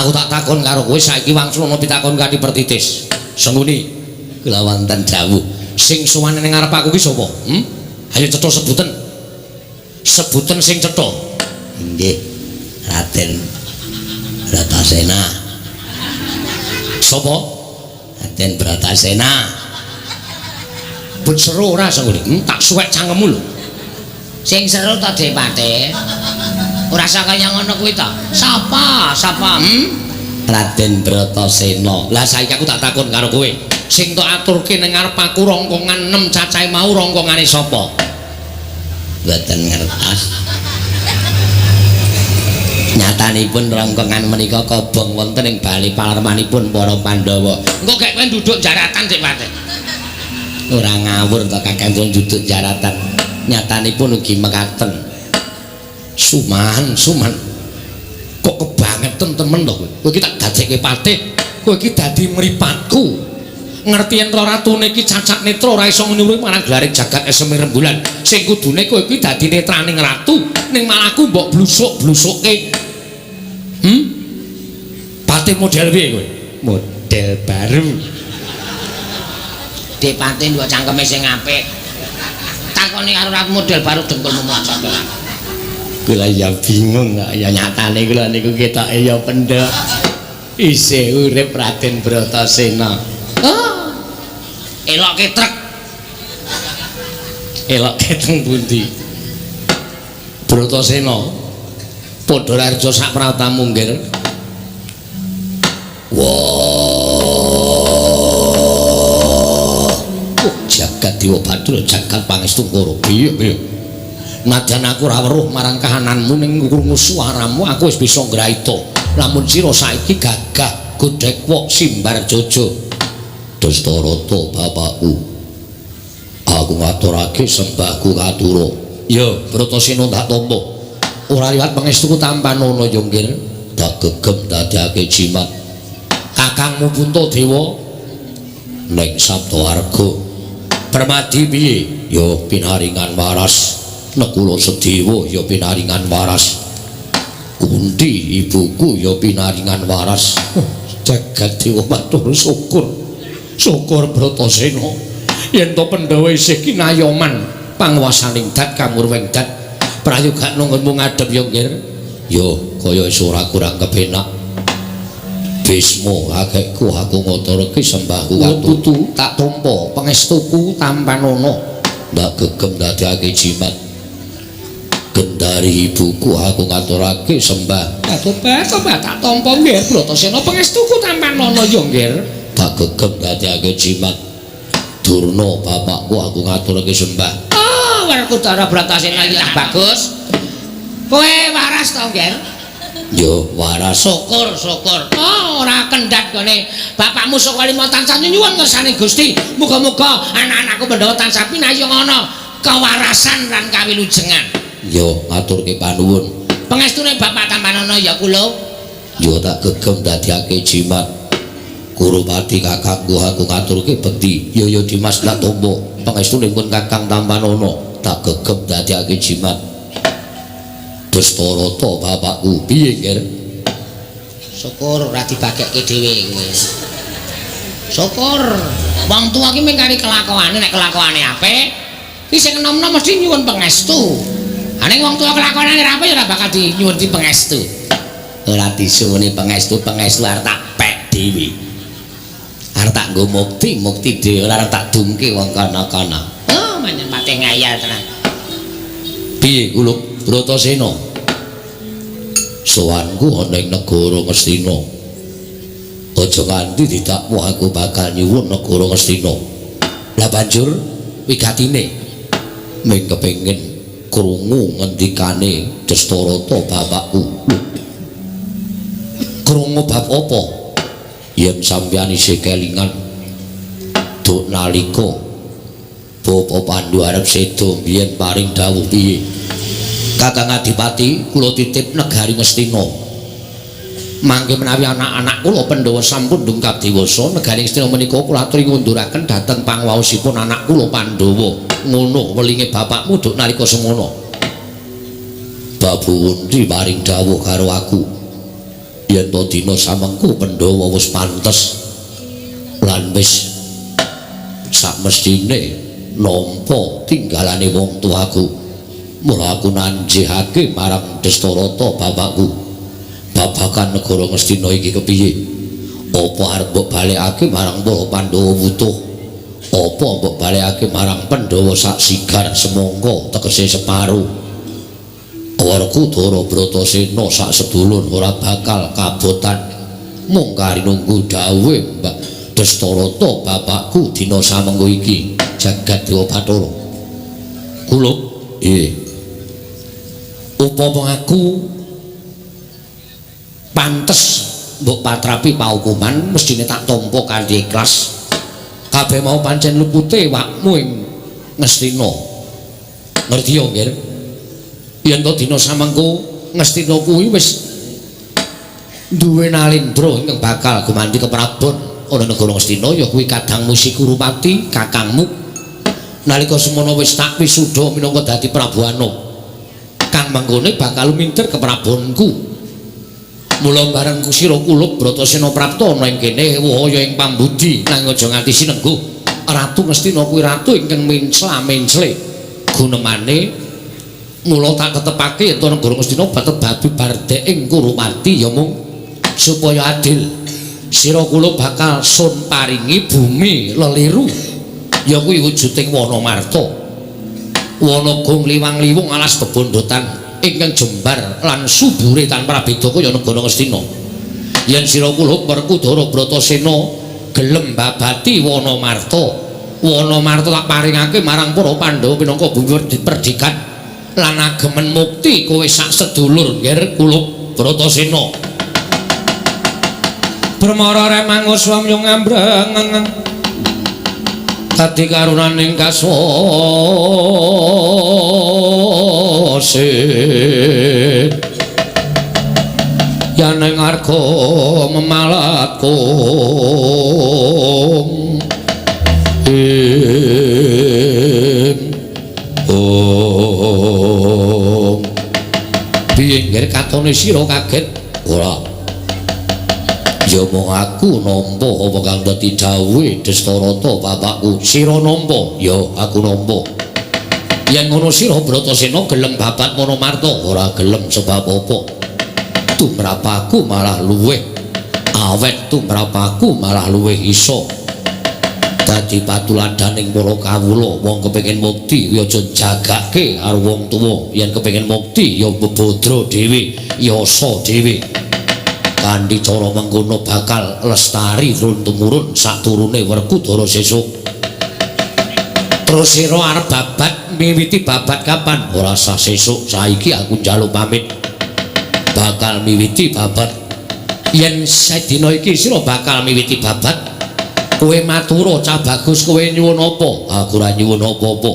Aku tak takon karo kowe saiki wangsul ana pitakon kanthi pertitis. Sengkuni kula wonten dawuh. Sing sowan ning ngarep aku ki sapa? Hmm? Ayo cetha sebutan. Sebutan sing cetha. Inggih, Raden Bratasena. Sapa? Raden Bratasena. Ben seru ora sengkuni? Tak suwek cangkemmu lho. Sing seru ta Depate? Ora usah kaya ngono kuwi ta. Sapa? Sapa? Hmm? Raden Bratasena. Lah saiki aku tak takon karo kowe. Sing tok aturke ning ngarep aku rongkongan 6 cacahe mau rongkongane sapa? Mboten ngertos. Nyatanipun rongkongan menika kobong wonten ing bali palarmanipun para Pandhawa. Engko gek kowe nduduk jaratan sik Pate. Ora ngawur to Kakang nduduk jaratan. Nyatanipun ugi mekaten. Suman, suman. Kok kebangetan temen to kowe? Kowe iki tak dadekke patih, kowe iki dadi mripatku. Ngerti yen ratune iki cacat netra ora iso nyuruh marang glaring jagat eseme rembulan. Sing kudune kowe iki dadi netraning ratu, ning malah aku mbok blusuk-blusukke. Hmm? Patih model piye kowe? Model baru. Depate nduk cangkeme sing apik. Takoni karo ratu model baru dengkulmu mlocot. Kula ya bingung kok ya nyatane kula niku ketoke ya pendhek. Isih urip Raden Bratasena. Oh. Elokke trek. Elokke teng pundi? Bratasena. Padha raja sak pratamu nggir. Wah. Jagat Dewa Bathara jagat pangestu Kara. Piye piye? Nadyan aku ora weruh marang kahananmu ning krungu suaramu aku wis bisa ngraita. Lamun sira saiki gagah godhek wok simbar jojo. Dastarata bapakku. Aku ngaturake sembahku katura. Ya, Bratasena tak tampa. Ora liwat pangestuku tampanono ya nggir. Tak gegem dadekake jimat. Kakangmu Puntadewa ning Sabtawarga. Permadi piye? Ya pinaringan waras. Nekula Sedewa ya pinaringan waras. Babu Undi ibuku ya pinaringan waras. Jagat Dewa matur syukur. Syukur Bratasena. Yen to Pandhawa isih kinayoman panguwasaning dat kamurwing dat. Prayoga nunggunmu ngadhep ya, Nggir. Ya kaya wis ora kurang kepenak. Bisma akehku aku ngaturake sembahku putu tak tampa pangestuku tampanana. Ndak gegem dadekake jimat. Gendari ibuku aku ngaturake sembah. Tobat tobat tak tampa nggih Bratasena pangestuku tampanana ya nggih. Tak gegem dadekake jimat. Durna bapakku aku ngaturake sembah. Oh, Werkudara Bratasena iki bagus. Kowe waras to, Nggih? Yo waras. Syukur, syukur. Oh, ora kendhat gone. Bapakmu saka lima tansah nyuwun ngersane Gusti. Muga-muga anak-anakku Pandhawa tansah pinayung ana kewarasan lan kawilujengan. Yo ngaturke panuwun. Pangestune Bapak tampanana ya kula. Yo tak gegem dadekake jimat. Kurupati kakangku aku ngaturke bekti. Yo yo Dimas tak tampa. Pangestune pun Kakang tampanana tak gegem dadekake jimat. Dastarata bapakku piye, Nger? Syukur ora dibagekke dhewe kowe. Syukur. Wong tuwa ki mung kari kelakuane, nek kelakuane apik, ki sing enom-enom mesti nyuwun pangestu. Ha ning wong tuwa kelakuane ora apik ya ora bakal dinyuwun pangestu. Ora disuwuni pangestu, pangestu arep tak pek dhewe. Arep tak nggo mukti, mukti dhewe ora arep tak dumke wong kana-kana. Oh, manyen pate ngayal tenan. Piye kula Bratasena? Sowanku ana ing negara Ngastina. Aja nganti didakwa aku bakal nyuwun negara Ngastina. Lah banjur wigatine ming kepengin krungu ngendikane Dastarata bapakku. Krungu bab apa? Yen sampeyan isih kelingan duk nalika Bapa Pandu arep seda biyen paring dawuh piye? Kakang Adipati kula titip negari Ngastina. Mangke menawi anak-anak kula Pandhawa sampun dungkap dewasa, negari Ngastina menika kula aturi ngunduraken dhateng pangwaosipun anak kula Pandhawa. Ngono welinge bapakmu duk nalika semono. Babu Undi paring dawuh karo aku. Yen to dina samengku Pandhawa wis pantes lan wis sakmestine nampa tinggalane wong tuaku. Mula aku nanjihake marang Dastarata bapakku. Babagan negara Ngastina iki kepiye? Apa arep mbok balekake marang para Pandhawa wutuh? Apa mbok balekake marang Pandhawa sak sigar semangka tegese separo? Werkudara Bratasena sak sedulur ora bakal kabotan. Mung kari nunggu dawuhe Mbak Dastarata bapakku dina samengko iki. Jagat Dewa Bathara. Kula nggih. Upama aku pantes mbok patrapi paukuman mestine tak tampa kanthi ikhlas. Kabeh mau pancen lupute wakmu ing Ngastina. Ngerti ya, Nggir? Yen to dina samengko Ngastina kuwi wis duwe nalendra ingkang bakal gumanti keprabon ana negara Ngastina ya kuwi kadangmu si Kurupati, kakangmu. Nalika semono wis tak wisuda minangka dadi Prabu Anom. Kang manggone bakal lumintir keprabonku. Mula bareng sira kulup Bratasena prapta ana ing kene wahaya ing pambudi nanging aja nganti sinengguh. Ratu Ngastina kuwi ratu ingkang mencla-mencle gunemane. Mula tak tetepake yen to negara Ngastina batet babi bardek ing Kurupati ya mung supaya adil. Sira kulup bakal sun paringi bumi leliru ya kuwi wujuding wana marta. Wana gong liwang-liwung alas bebondotan ingkang jembar lan subure tanpa beda kaya negara Ngastina. Yen sira kulup Werkudara Bratasena gelem babati wana marta, wana marta tak paringake marang para Pandhawa minangka bumi perdikan lan agemen mukti kowe sak sedulur Nggir Kulup Bratasena. Bremara remangus wamyung ngambreng dadi karunaning kaswase yaneng arga memalat kung ing om piye Piye ngger katone sira kaget? Ora. Ya mung aku nampa apa kang dadi dawuhe Destarata bapakku. Sira nampa? Ya aku nampa. Yen ngono sira Bratasena gelem babat Wonomarta? Ora gelem sebab apa? Tumrapaku malah luwih awet, tumrapaku malah luwih iso dadi patuladaning para kawula. Wong kepengin mukti ya aja jagake karo wong tuwa. Yen kepengin mukti ya bebodro dhewe, yasa dhewe. Kanthi cara mengkono bakal lestari turun temurun saturune Werkudara sesuk. Terus sira arep babat miwiti babat kapan? Ora sah sesuk, saiki aku njaluk pamit. Bakal miwiti babat. Yen sedina iki sira bakal miwiti babat, kowe matura cah bagus, kowe nyuwun apa? Aku ora nyuwun apa-apa.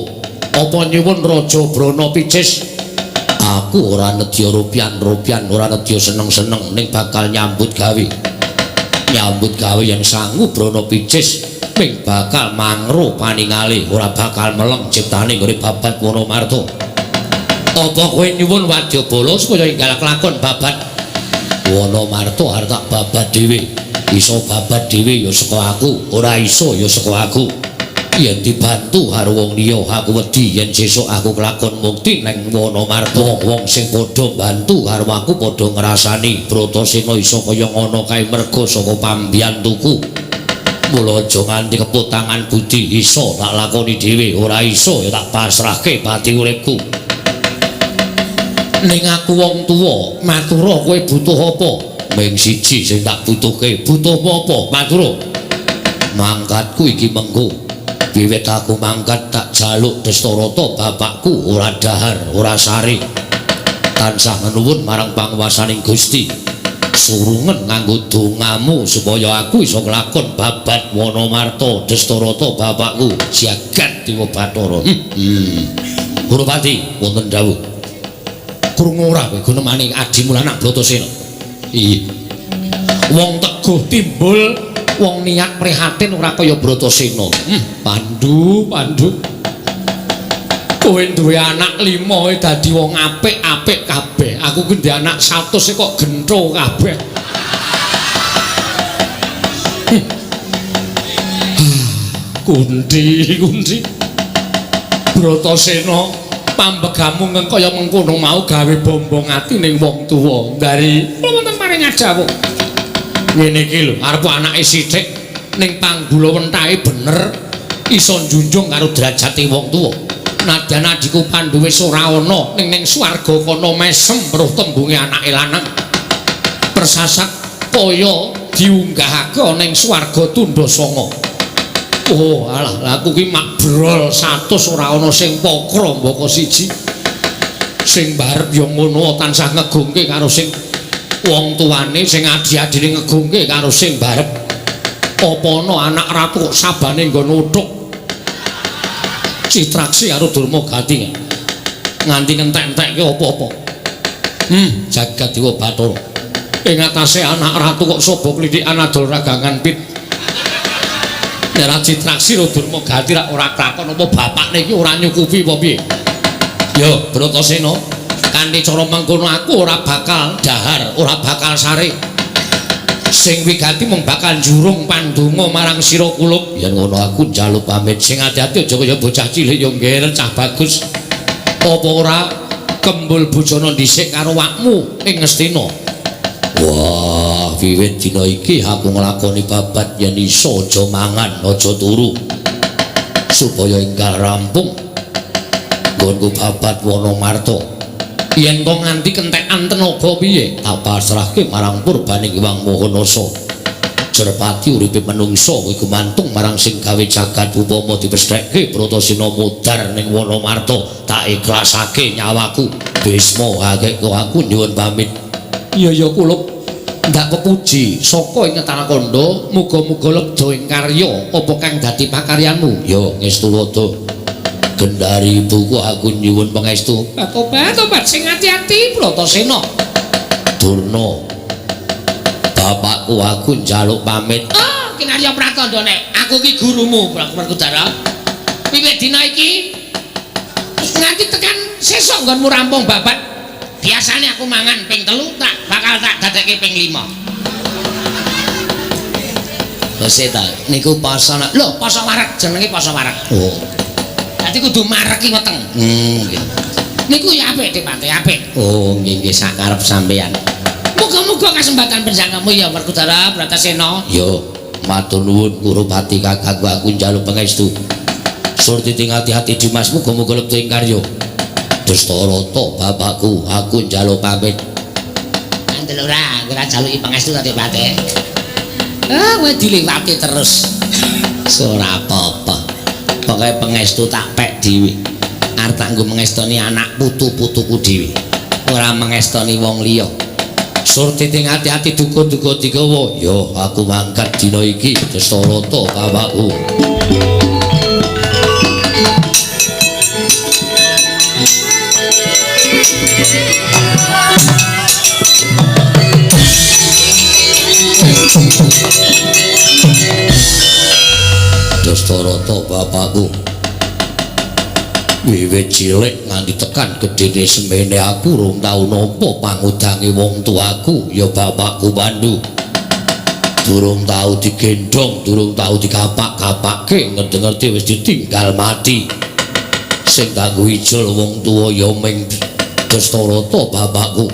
Apa nyuwun Raja Brana Picis? Aku ora nedya rupian-rupian, ora nedya seneng-seneng, ning bakal nyambut gawe. Nyambut gawe yen sangu Brana Picis ming bakal mangro paningale, ora bakal meleng ciptane nggone babat Wonomarta. Apa kowe nyuwun wadyabala supaya enggal kelakon babat Wonomarta arep tak babat dhewe? Iso babat dhewe ya saka aku, ora iso ya saka aku. Yen dibantu karo wong liya aku wedi yen sesuk aku kelakon mukti neng Wonomarta. Wong-wong sing padha bantu karo aku padha ngrasani Bratasena iso kaya ngono kae merga saka pambiyantuku. Mula aja nganti keputangan budi, iso tak lakoni dhewe, ora iso ya tak pasrahke pati uripku. Ning aku wong tuwa, matura kowe butuh apa? Ming siji sing tak butuhke, butuh apa? Matura. Mangkatku iki mengko. Wiwit aku mangkat tak jaluk Destarata bapakku ora dahar, ora sare. Tansah nuwun marang panguwasaning Gusti. Surungen nganggo dongamu supaya aku iso nglakon babat Wonomarta Destarata bapakku jagat Dewa Bathara. Gurupati wonten dawuh. Krungu ora kowe gunemane adimu lanang Bratasena? Iya. Wong teguh timbul, wong niat prihatin ora kaya Bratasena. Pandu, Pandu. Kowe duwe anak 5 dadi wong apik-apik kabeh. Aku ku duwe anak 100 kok gentho kabeh. Kunti, kunti. Bratasena pambegamu kaya mengkono mau gawe bombong ati ning wong tuwa. Dari kula wonten paring dawuh. Ngene iki lho, arep anake sithik ning panggula wentahe bener iso njunjung karo derajate wong tuwa. Nadyan adhiku Pandu wis ora ana ning ning swarga kono mesem weruh tembunge anake lanang. Persasat kaya diunggahake ning swarga tundha sanga. Oh alah, lah aku ki makbrol 100 ora ana sing pokro mbaka siji. Sing barep ya ngono tansah ngegungke karo sing wong tuane, sing adi-adine ngegungke karo sing barep. Apa ana anak ratu kok sabane nggon uthuk. Citraksi karo Durmagati nganti ngentek-entekke apa-apa. Jagat Dewa Bathara. Ing atase anak ratu kok sobo klithikan adol ragangan pit. Nek ra Citraksi karo Durmagati rak ora klakon apa bapakne iki ora nyukupi apa piye? Yo Bratasena, kanthi cara mengkono aku ora bakal dahar, ora bakal sare. Sing wigati mung bakal njurung pandonga marang sira kulup. Yen ngono aku njaluk pamit. Sing ati-ati aja kaya bocah cilik ya ngger cah bagus. Apa ora kembul bojone dhisik karo wakmu ing Ngastina? Wah, wiwit dina iki aku nglakoni babat yen iso aja mangan, aja turu. Supaya enggal rampung nggonku babat Wonomarta. Yen kok nganti kentekan tenaga piye? Tak pasrahke marang purbaning Hyang Maha Nasa. Jerpati uripe menungsa kuwi gumantung marang sing gawe jagat. Upama dipestheke Bratasena mudhar ning Wonomarta, tak ikhlasake nyawaku. Bisma akeh aku nyuwun pamit. Iya ya kulup. Ndak pepuji saka ing Tanakanda, muga-muga lebda ing karya apa kang dadi pakaryanmu. Ya ngestu wada. Gendari ibuku aku nyuwun pangestu. Tobat-tobat sing ati-ati Bratasena. Durna. Bapakku aku njaluk pamit. Oh, kinarya pratandha nek aku ki gurumu Werkudara. Wiwit dina iki nganti tekan sesuk nggonmu rampung babat. Biasane aku mangan ping 3 tak bakal tak dadekke ping 5. Lho ta, niku poso. Lho, poso wareg jenenge poso wareg. Oh. Dadi kudu mareki weteng. Nggih. Niku ya apik Dipate, apik. Oh, nggih nggih sakarep sampeyan. Muga-muga kasempatan penjangkamu ya Werkudara Bratasena. Yo, matur nuwun Kurupati kakangku aku njaluk pangestu. Surti ting ati-ati Dimas muga-muga lebet ing karya. Dastarata bapakku, aku njaluk pamit. Andel ora, ora jaluki pangestu ta Dipate. Ah, kowe dilewati terus. Ora apa-apa. Pokoke pangestu tak pek dhewe. Arep tak nggo mengestoni anak putu-putuku dhewe. Ora mengestoni wong liya. Surti ting ati-ati duka-duka digawa. Yo, aku mangkat dina iki Dastarata bapakku. Dastarata bapakku. Wiwit cilik nganti tekan gedene semene aku rung tau nampa pangudange wong tuaku ya bapakku Pandu. Durung tau digendhong, durung tau dikapak-kapake, ngerti-ngerti wis ditinggal mati. Sing kanggo ijol wong tuwa ya ming Dastarata bapakku.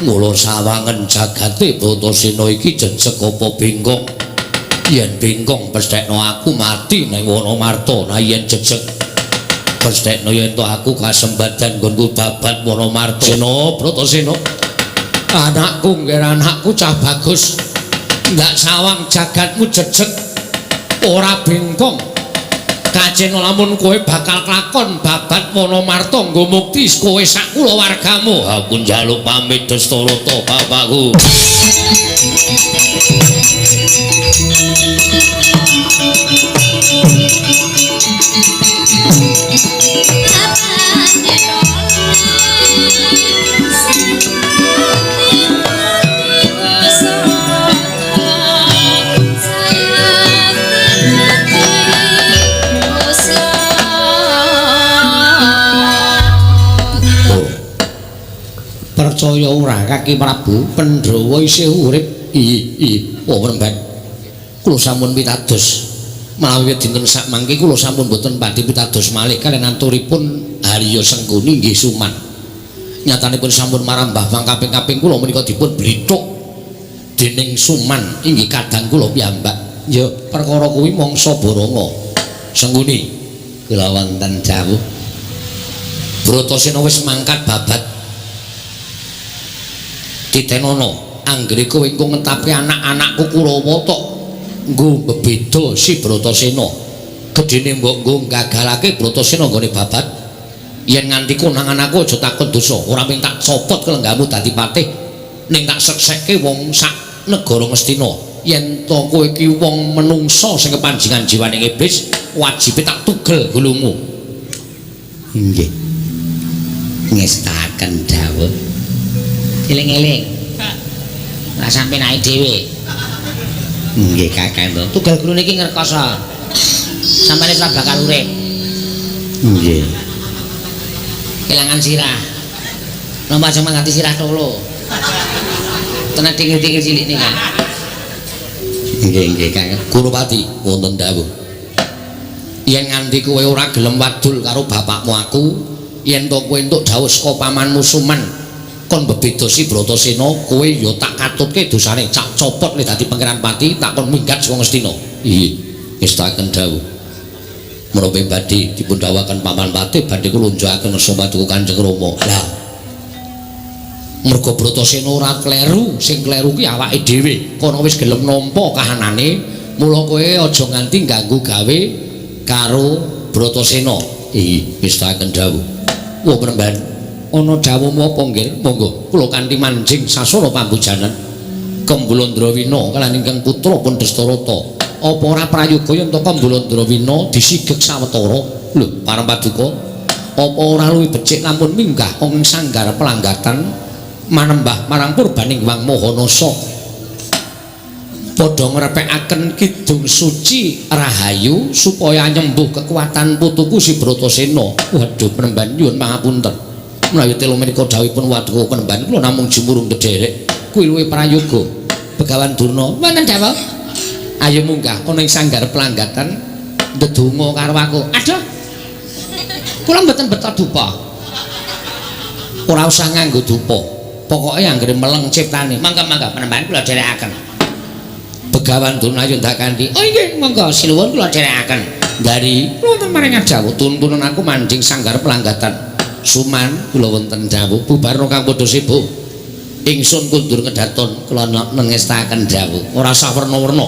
Mula sawangen jagate Bratasena iki jejeg apa bengkong. Yen bengkong pesthekno aku mati ning Wanamarta, nah yen jejeg pesthekno yen to aku kasembadan nggonku babat Wanamarta. Sena Bratasena, anakku nggih anakku cah bagus. Ndak sawang jagatmu jejeg ora bengkong. Kacena lamun kowe bakal klakon babat Wanamarta nggo mukti kowe sak kulawargamu. Aku njaluk pamit Dastarata bapakku. Percaya ora Kaki Prabu, Pandhawa isih urip. Iya, oh remban. Kula sampun pitados. Menawi dinten sakmangke kula sampun boten badhe pitados malih kaliyan anturipun Harya Sengkuni nggih Suman. Nyatanipun sampun marambah mangkaping-kaping kula menika dipun blithuk dening Suman inggih kadang kula piyambak. Ya perkara kuwi mangsa Baranga. Sengkuni kula wonten dawuh. Bratasena wis mangkat babat. Titenono anggere kowe engko ngentapi anak-anakku Kurawa tok nggo bebeda si Bratasena. Gedene mbok nggo gagalake Bratasena nggone babat. Yen nganti konangan aku aja takon dosa, ora mung tak copot kelenggamu dadi patih, ning tak seksekke wong sak negara Ngastina. Yen to kowe iki wong menungsa sing kepanjingan jiwane iblis, wajibe tak tugel gulumu. Nggih. Ngestaken dawuh. Eling-eling. Ora sampe naik dhewe. Nggih Kakang. Tugel gulune iki ngrekoso. Sampane ora bakal urip. Nggih. Kelangan sirah. Napa aja mangati sirah tolo. Tenan dingil-dingil cilik niku. Nggih nggih Kakang. Kurupati wonten dawuh. Yen nganti kowe ora gelem wadul karo bapakmu aku, yen to kowe entuk dawuh saka pamanmu Suman kon bebeda si Bratasena, kowe ya tak katutke dosane, cak copot nek dadi pangeran pati, tak kon minggat saka Ngastina. Iya, ngestaken dawuh. Menapa badhe dipun dawuhaken paman patih badhe kula njokaken ngersa paduka Kanjeng Rama. Lah, mergo Bratasena ora kleru, sing kleru ki awake dhewe. Kono wis gelem nampa kahanane, mula kowe aja nganti ganggu gawe karo Bratasena. Iya, ngestaken dawuh. Wah, Premban, ana dawuhmu apa nggih? Monggo kula kanthi manjing sasana pambujanan Kembulandrawina kaliyan ingkang putra pun Dastarata. Apa ora prayoga yen to Kembulandrawina disigeg sawetara? Lho, pareng paduka, apa ora luwih becik lamun minggah ing sanggar pelanggatan manembah marang purbaning Hyang Mahanasa? Padha ngrepekaken kidung suci rahayu supaya nyembuh kekuatan putuku si Bratasena. Waduh, Premban, nyuwun pangapunten. Menawi telo menika dawuhipun Waduka Penemban kula namung jumurung kederek. Kuwi luwih prayoga. Begawan Durna, wonten dawuh. Ayo munggah ana ing sanggar pelanggatan ndedonga karo aku. Aduh. Kula mboten beto dupa. Ora usah nganggo dupa. Pokoke anggere meleng ciptane. Mangga-mangga Penemban kula dherekaken. Begawan Durna ayo ndak kanthi. Oh inggih, monggo sinuwun kula dherekaken. Dari wonten maring dawuh tuntunan aku manjing sanggar pelanggatan. Suman kula wonten dawuh bubarna kang padha sibuk. Ingsun kundur ngedaton kula nengestaken dawuh. Ora usah werna-werna.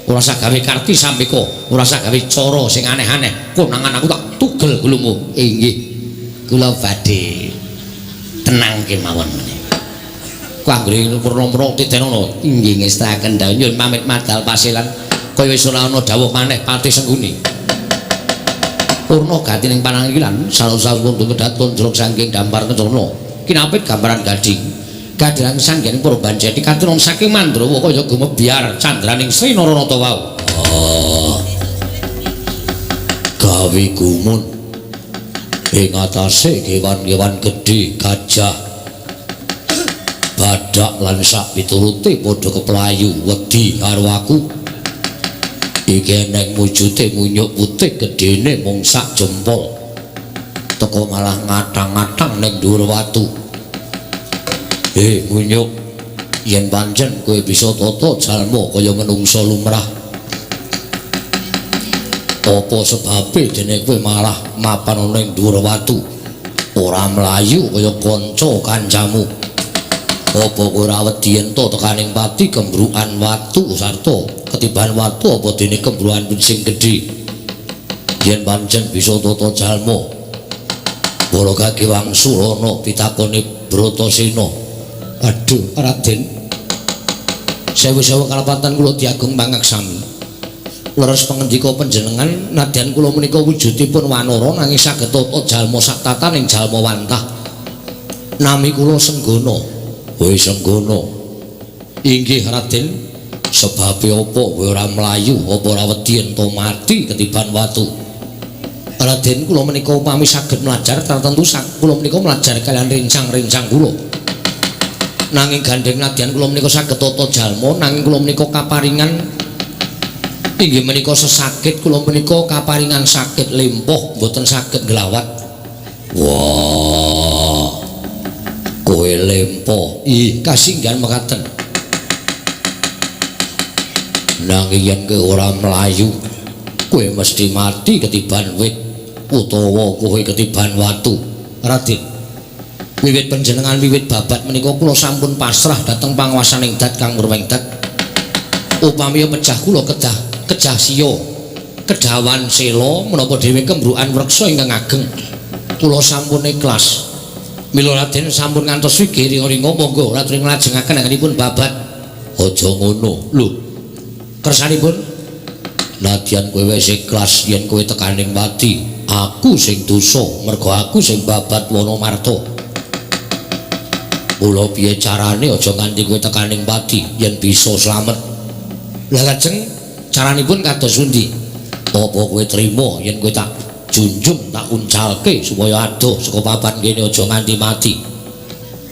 Ora usah gawe karti sampika, ora usah gawe cara sing aneh-aneh. Konangan aku tak tugel gulumu. Inggih. Kula badhe tenang kemawon menika. Ku anggere purna-purna titenono. Inggih ngestaken dawuh nyuwun pamit madal pasilan. Kaya wis ora ana dawuh maneh pati sengguni. Purna gati ning panangkilan salus-salus kundur kedaton jrog saking dampar kencana. Kinapit gambaran gading. Gadrang sanggen para banjeti katuron saking Mandrawa kaya gumebyar candraning Sri Naranata wau. Oh. Gawe gumun ing atase kewan-kewan gedhe gajah badak lan sak piturute padha keplayu wedi karo aku. Iki eneng wujute munyuk putih gedene mung sak jempol. Teko malah ngatang-ngatang ning dhuwur watu. Munyuk, yen pancen kowe bisa tata jalma kaya menungsa lumrah. Apa sebabe dene kowe malah mapan ning dhuwur watu? Ora mlayu kaya kanca kancamu. Apa kowe ora wedi yen to tekaning pati kembrukan watu sarta ketiban watu apa dene kembrukan sing gedhe? Yen pancen bisa tata jalma, para kaki wangsulana pitakone Bratasena. Aduh, Raden. Sewu-sewu kalapatan kula diagung pangaksami. Leres pangendika panjenengan nadyan kula menika wujudipun wanara nanging saged tata jalma sak tataning jalma wantah. Nami kula Senggana. Kowe Senggana. Inggih Raden, sebabe apa kowe ora mlayu, apa ora wedi ento mati ketiban watu? Raden kula menika upami saged mlajar tartemtu kula menika mlajar kaliyan rencang-rencang kula. Nanging gandheng nadyan kula menika saged tata jalma, nanging kula menika kaparingan inggih menika sesakit, kula menika kaparingan sakit lempoh mboten saged nglawat. Wah. Kowe lempoh. Ih, kasinggihan mekaten. Nanging yen kowe ora mlayu, kowe mesti mati ketiban wit utawa kowe ketiban watu. Raden, wiwit panjenengan wiwit babat menika kula sampun pasrah dhateng panguwasaning Dat Kang Murwengdat. Upami pejah kula kedah kejah siya kedawan sela menapa dhewe kembrukan wreksa ingkang ageng. Kula sampun ikhlas. Mila Raden sampun ngantos wigiri ringa monggo Raden nglajengaken anggenipun babat. Aja ngono. Lho, kersanipun nadyan kowe wis ikhlas yen kowe tekaning pati, aku sing dosa mergo aku sing babat Wanamarta. Mula piye carane aja nganti kowe tekaning pati yen bisa slamet. Lah lajeng caranipun kados pundi? Apa kowe trima yen kowe tak junjung tak uncalke supaya adoh saka papan kene aja nganti mati?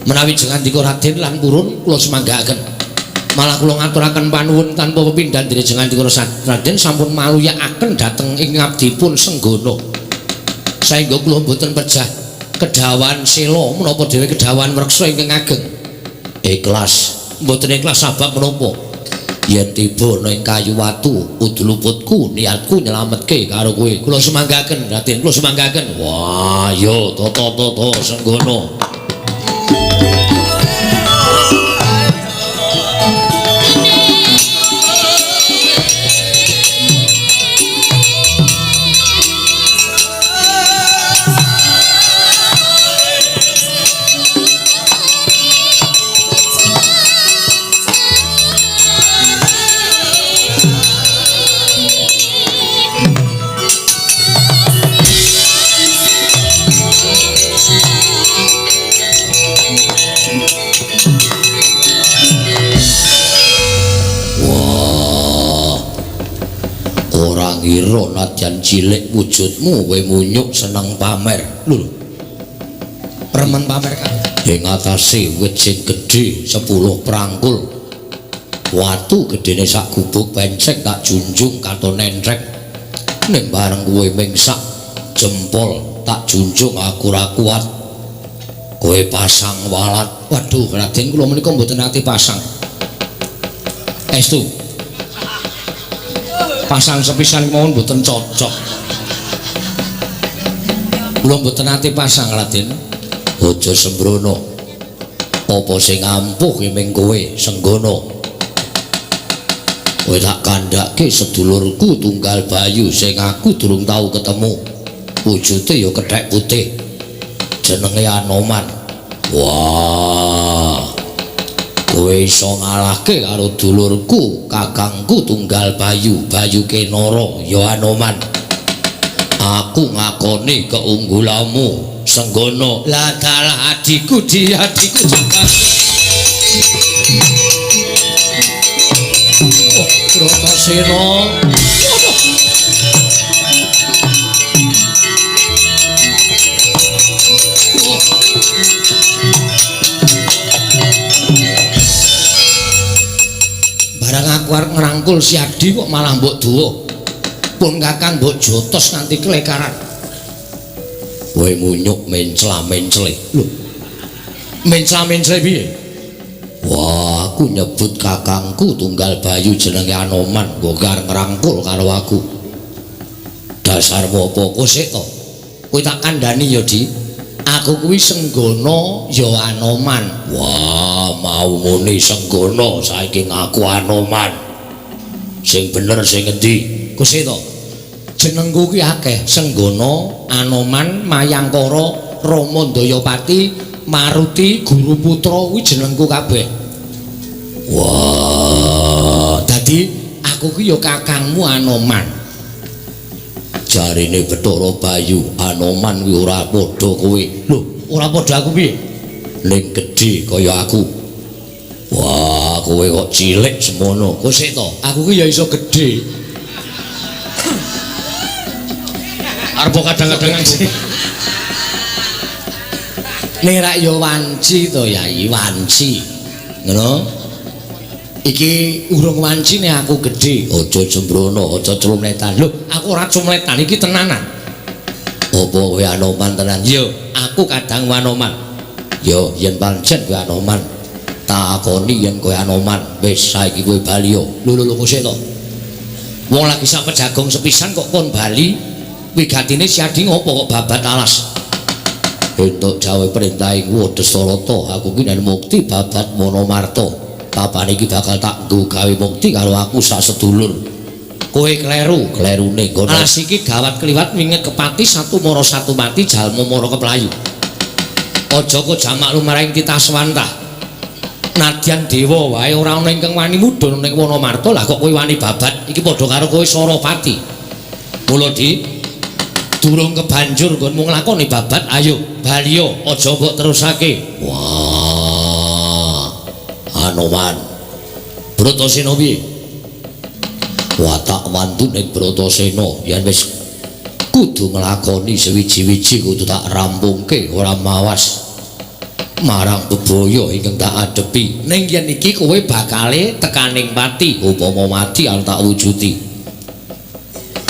Menawi jengandika Raden lan purun kula semanggaaken. Malah kula ngaturaken panuwun tanpa pepindhan dene jengandika Raden sampun maluyakaken dhateng ing ngabdipun Senggana. Saengga kula mboten pejah kedawan sela menapa dhewe kedawan wreksa ingkang ageng. Ikhlas, mboten ikhlas sabab menapa? Yen tiba ning kayu watu udluputku niatku nyelametke karo kowe. Kula semanggaken Raden, kula semanggaken. Wah, yo tata-tata Senggana. Ngira nadyan cilik wujudmu kowe munyuk seneng pamer. Lho. Remen pamer kabeh. Ing atase wit sing gedhe 10 prangkul. Watu gedene sak gubuk penceng tak junjung katon entrek. Ning bareng kowe ming sak jempol tak junjung aku ora kuat. Kowe pasang walat. Waduh, Raden kula menika mboten nate pasang. Estu. Pasang sepisan mawon mboten cocok. Kula mboten nate pasang, Raden. Aja sembrono. Apa sing ampuh ki ming kowe Senggana. Kowe tak kandhake sedulurku tunggal Bayu sing aku durung tau ketemu. Wujude ya kethek putih. Jenenge Anoman. Wah. Kowe iso ngalahke karo dulurku, kakangku tunggal Bayu, Bayu Kenara ya Anoman. Aku ngakoni keunggulanmu, Senggana. Lah dalah adikku, di adikku jaga. Oh, Bratasena. Waduh. Oh. Barang aku arep ngrangkul si Adi kok malah mbok duwa. Pun kakang mbok jotos nganti kelekaran. Kowe munyuk mencla-mencle. Lho. Mencla-mencle piye? Wah, aku nyebut kakangku tunggal Bayu jenenge Anoman, mbok arep ngrangkul karo aku. Dasarmu apa kok sik to? Kowe tak kandhani ya, Di. Aku kuwi Senggana ya Anoman. Wah, mau muni Senggana saiki ngaku Anoman. Sing bener sing endi? Kok to? Jenengku ki akeh, Senggana, Anoman, Mayangkara, Rama Ndayapati, Maruti, Guru Putra kuwi jenengku kabeh. Wah, dadi aku ki ya kakangmu Anoman. Jarine Bathara Bayu, Anoman kuwi ora padha kowe. Lho, ora padha aku piye? Ning gedhe kaya aku. Wah, kowe kok cilik semono. Kok sik to? Aku ki ya iso gedhe. Arep kadang-kadang sih. Ning rak ya wanci to, Yai, wanci. Ngono. Iki urung wancine aku gedhe. Aja sembrono, aja cumletan. Lho, aku ora cumletan, iki tenanan. Apa kowe Anoman tenan? Yo, aku kadang Anoman. Yo, yen pancen kowe Anoman, takoni yen kowe Anoman, wis saiki kowe bali yo. Lho lho lho sik to. Wong lagi sak pejagong sepisan kok kon bali. Wigatine si Adi ngopo kok babat alas? Entuk jawe perintah ing Wedhasarata, aku ki nen mukti babat Monomarta. Papan iki bakal tak nggo gawe mukti karo aku sak sedulur. Kowe kleru, klerune ngono. Alas iki gawat kliwat winget kepati satu mara satu mati jalma mara keplayu. Aja kok jamak lumraing titaswantah. Nadyan dewa wae ora ana ingkang wani mudhun ning Wonomarta, lah kok kowe wani babat iki padha karo kowe Sarapati. Mula di durung kebanjur nggonmu nglakoni babat, ayo baliyo aja mbok terusake. Wah, Anoman. Bratasena piye? Watak wantune Bratasena yen wis kudu nglakoni sewiji-wiji kudu tak rampungke ora mawas marang bebaya ingkang tak adepi. Ning yen iki kowe bakale tekaning pati, upama mati arep tak wujudi.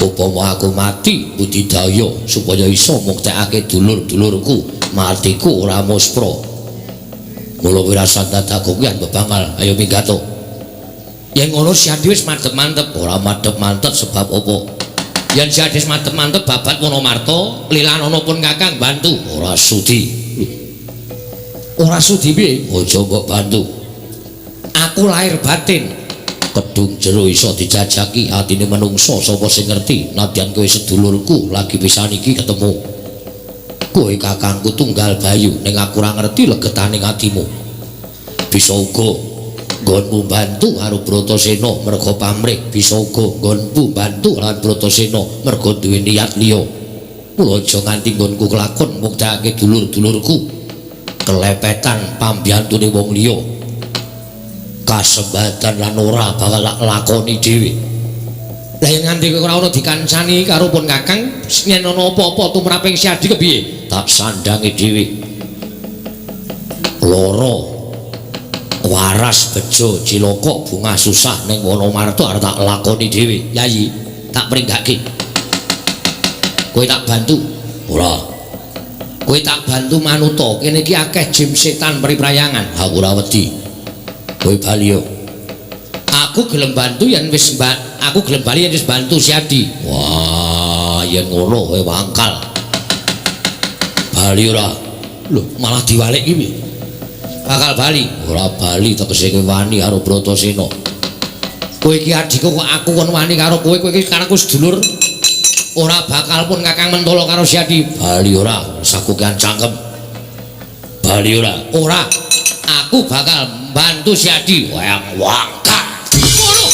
Upama aku mati budidaya supaya iso muktekake dulur-dulurku, matiku ora muspra. Mula kowe rasa dadak kuwi bebangal, ayo minggato. Yen ngono si Adi wis madhep-mantep, ora madhep-mantep sebab apa? Yen si Adi wis madhep-mantep babat Wonomarta, lilanana pun kakang bantu, ora sudi. Ora sudi piye? Aja mbok bantu. Aku lahir batin. Kedung jero iso dijajaki atine menungso sapa sing ngerti. Nadyan kowe sedulurku lagi pisan iki ketemu. Kowe kakangku tunggal Bayu, ning aku ora ngerti legetane atimu. Bisa uga nggonmu bantu karo Bratasena merga pamrih, bisa uga nggonmu bantu karo Bratasena merga duwe niat liya. Mula aja nganti nggonku kelakon muktekake dulur-dulurku kelepetan pambiyantune wong liya. Kasembatan lan ora bakal tak lakoni dhewe. Lah yen nganti kowe ora ana dikancani karo pun kakang, yen ana apa-apa tumraping si Adi kepiye? Tak sandangi dhewe. Lara waras bejo cilaka bungah susah ning Wonomarta arep tak lakoni dhewe. Yayi, tak pringgake. Kowe tak bantu. Ora. Kowe tak bantu manuta. Kene iki akeh jim setan priprayangan. Aku ora wedi. Kowe bali yo. Aku gelem bantu yen wis aku gelem bali yen wis bantu Siadi. Wah, yen ngono kowe wangkal. Bali ora. Lho, malah diwalik iki piye? Bakal bali. Ora bali tegese kowe wani karo Bratasena. Kowe iki adhiku kok aku kon wani karo kowe, kowe iki karo aku sedulur. Ora bakal pun Kakang mentolo karo Siadi. Bali ora, sakukan cangkem. Bali ora. Ora. Aku bakal bantu Siadi. Wayang wangkal. Ngono.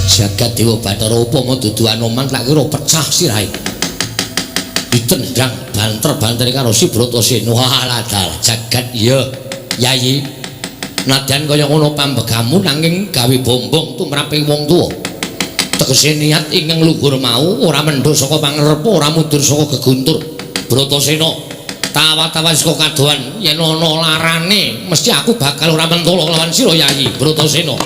Jagat Dewa Bathara upama dudu Anoman tak kira pecah sirahe. Ditendang banter-bantere karo si Bratasena. Walah jagat iya Yayi. Nadyan kaya ngono pambegamu nanging gawe bombong tumraping wong tuwa. Tegese niat ingkang luhur mau ora mendho saka pangarepa, ora mundur saka geguntur. Bratasena tawa-tawa saka kadohan yen ana larane mesti aku bakal ora mentolo lawan sira Yayi Bratasena.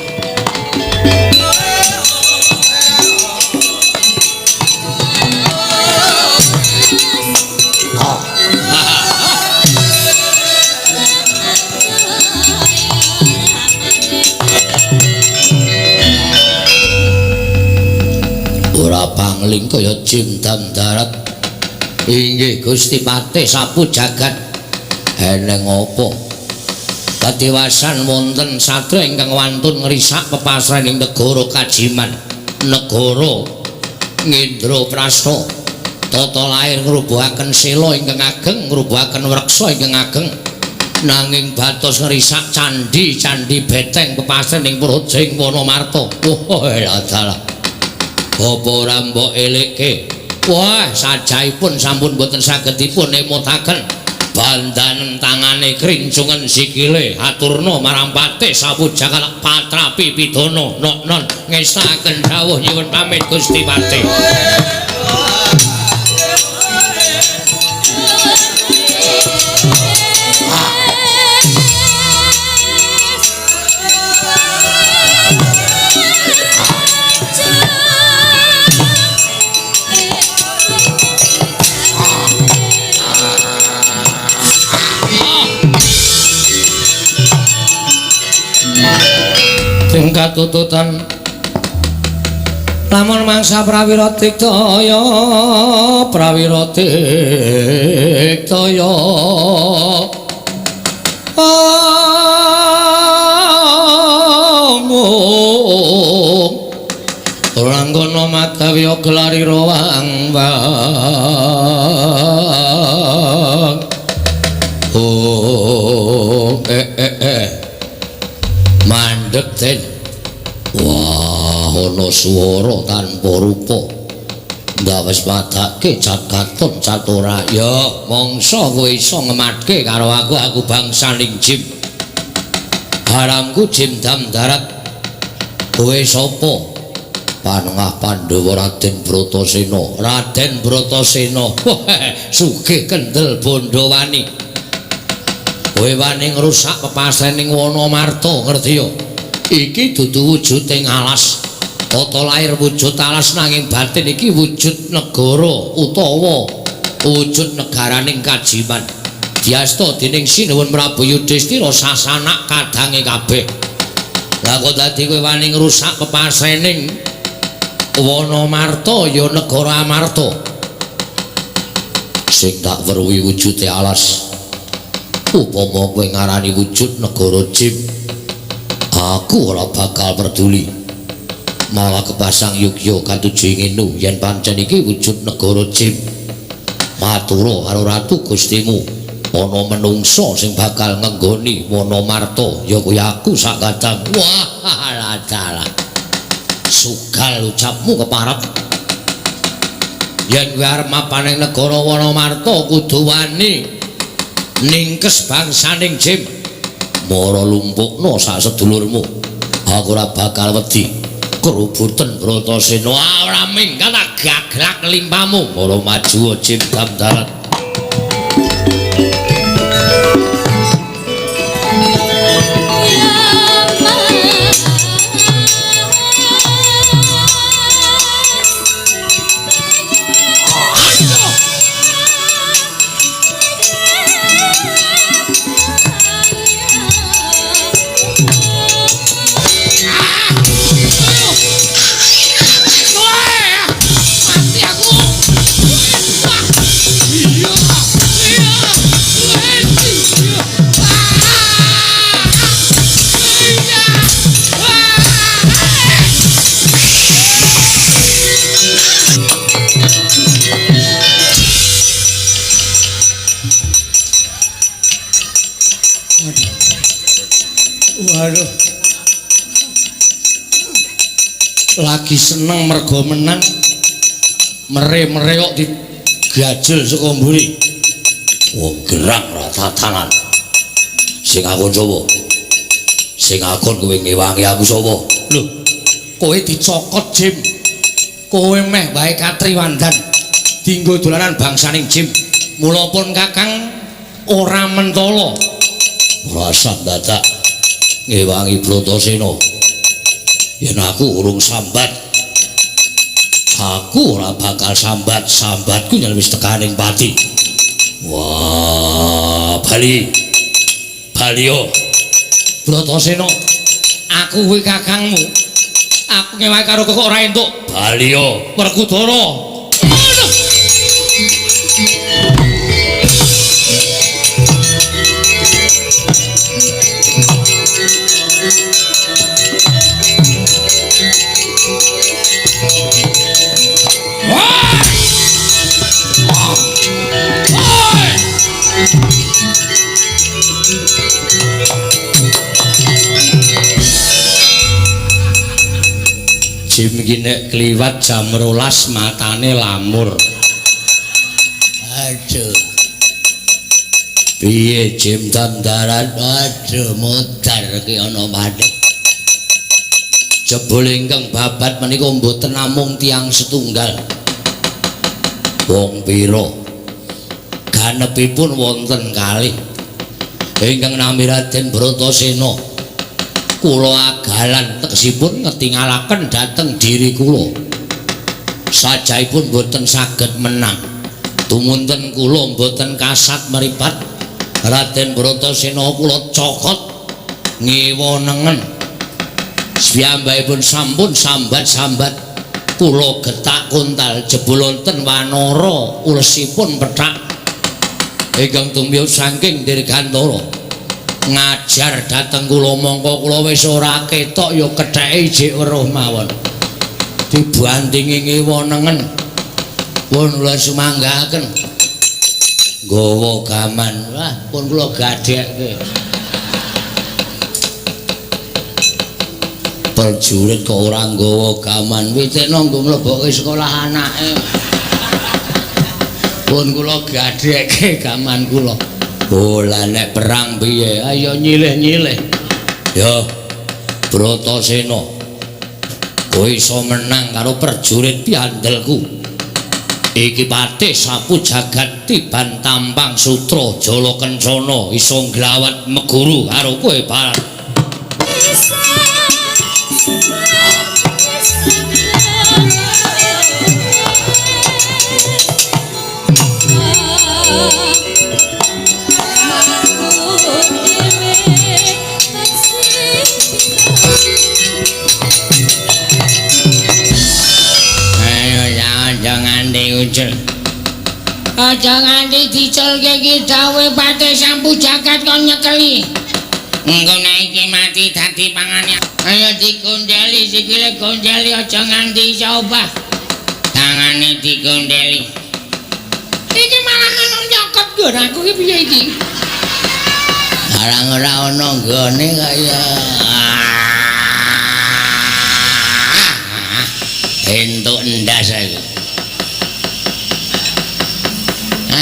Ora pangling kaya jim dam darat. Inggih Gusti Patih sapu jagat. Eneng apa? Katiwasan wonten satria ingkang wantun ngrisak pepasren ing negara Kajiman, negara Ngendraprasta. Tata lair ngrubuhaken sela ingkang ageng, ngrubuhaken wreksa ingkang ageng. Nanging batos ngrisak candhi-candhi beteng pepasren ing praja ing Wonomarta. Wah, dalah. Apa ora mbok elekke? Wah, sajaipun sampun boten saged dipun emutaken. Bandanen tangane krincungen sikile aturna marang patih sapu jagat patrapi pidana nok-non ngestakaken dawuh nyuwun pamit Gusti Patih. Tingkat tututan lamun mangsa prawira diktaya, prawira diktaya amung ranggana madhawi gelarira wang wang. Oh mandeg den. Wah, ana swara tanpa rupa. Ndawes padake jagaton catura. Ya, mangsa kowe iso ngematke karo aku, aku bangsaning jim. Haramku jim dam darat. Kowe sapa? Panengah Pandhawa Raden Bratasena. Raden Bratasena. Sugih kendel Bondowani. Kowe wani ngrusak pepasrening Wonomarta, ngerti ya? Iki dudu wujuding alas. Tata lair wujud alas nanging batin iki wujud negara utawa wujud negaraning Kajiman. Diasta dening Sinuwun Prabu Yudhistira sasanak kadange kabeh. Lah kok dadi kowe wani ngrusak pepasrening Wonomarta ya negara Amarta. Sing tak weruhi wujude alas. Upama kowe ngarani wujud negara jim, aku ora bakal peduli. Malah kepasang yugya katuju inginu yen pancen iki wujud negara jim. Matura karo ratu Gustimu, ana menungsa sing bakal ngenggoni Wonomarta ya kuwi aku sak kadang. Wah, dalah. Sugal ucapmu keparep. Yen kowe arep mapan ing negara Wonomarta kudu wani ningkes bangsaning jim. Mara lumpukna sak sedulurmu. Aku ora bakal wedi. Kerubutan Bratasena ora minggat gaglak limpamu. Mara maju Jim Damdaran. Waduh. Lagi seneng mergo menang. Mere-mere kok digajul saka mburi. Wong gerang ora tatanan. Sing akon sapa? Sing akon kowe ngewangi aku sapa? Lho, kowe dicokot Jim. Kowe meh wae katriwandan. Dinggo dolanan bangsaning Jim. Mula pun Kakang ora mentala. Ora usah dadak ngewangi Bratasena. Yen aku urung sambat, aku ora bakal sambat. Sambatku yen wis tekaning pati. Wah, bali. Baliyo. Bratasena, aku kuwi kakangmu. Aku ngewangi karo kowe kok ora entuk. Baliyo, Werkudara. Aduh. Jim iki nek kliwat jam 12 matane lamur. Aduh. Piye Jim Damdaran? Aduh, modar ki ana maneh. Jebul ingkang babat menika mboten namung tiyang setunggal. Wong pira? Ganepipun wonten kalih. Ingkang nami Raden Bratasena. Kula agalan tegesipun ngetingalaken dhateng diri kula. Sajaipun mboten saged menang. Tumunten kula mboten kasat mripat. Raden Bratasena kula cokot ngiwa nengen. Piyambakipun sampun sambat-sambat kula getak kuntal jebul wonten wanara ulesipun pethak ingkang tumiyos saking Dirgantara. Ngajar dhateng kula mongko kula wis ora ketok ya ketheke ijik weruh mawon. Dibantingi ngiwa nengen. Pun kula sumanggaken. Nggawa gaman. Wah, pun kula gadhekke. Prajurit kok ora nggawa gaman, witekno nggo mlebokke sekolah anake. Pun kula gadhekke gaman kula. Oh, lah nek perang piye? Ayo nyilih-nyilih. Ya, Bratasena. Kowe iso menang karo prajurit piandelku. Iki patih sapu jagat tiban tampang sutra jala kencana iso nglawat meguru karo kowe Barat. Aja nganti diculke iki dawuhe Patih Sampu Jagat kon nyekeli. Engko nek iki mati dadi pangane. Ayo digondeli sikile gondeli aja nganti iso obah. Tangane digondeli. Iki malah ngono nyokot nggon aku iki piye iki? Barang ora ana nggone kaya entuk endas aku.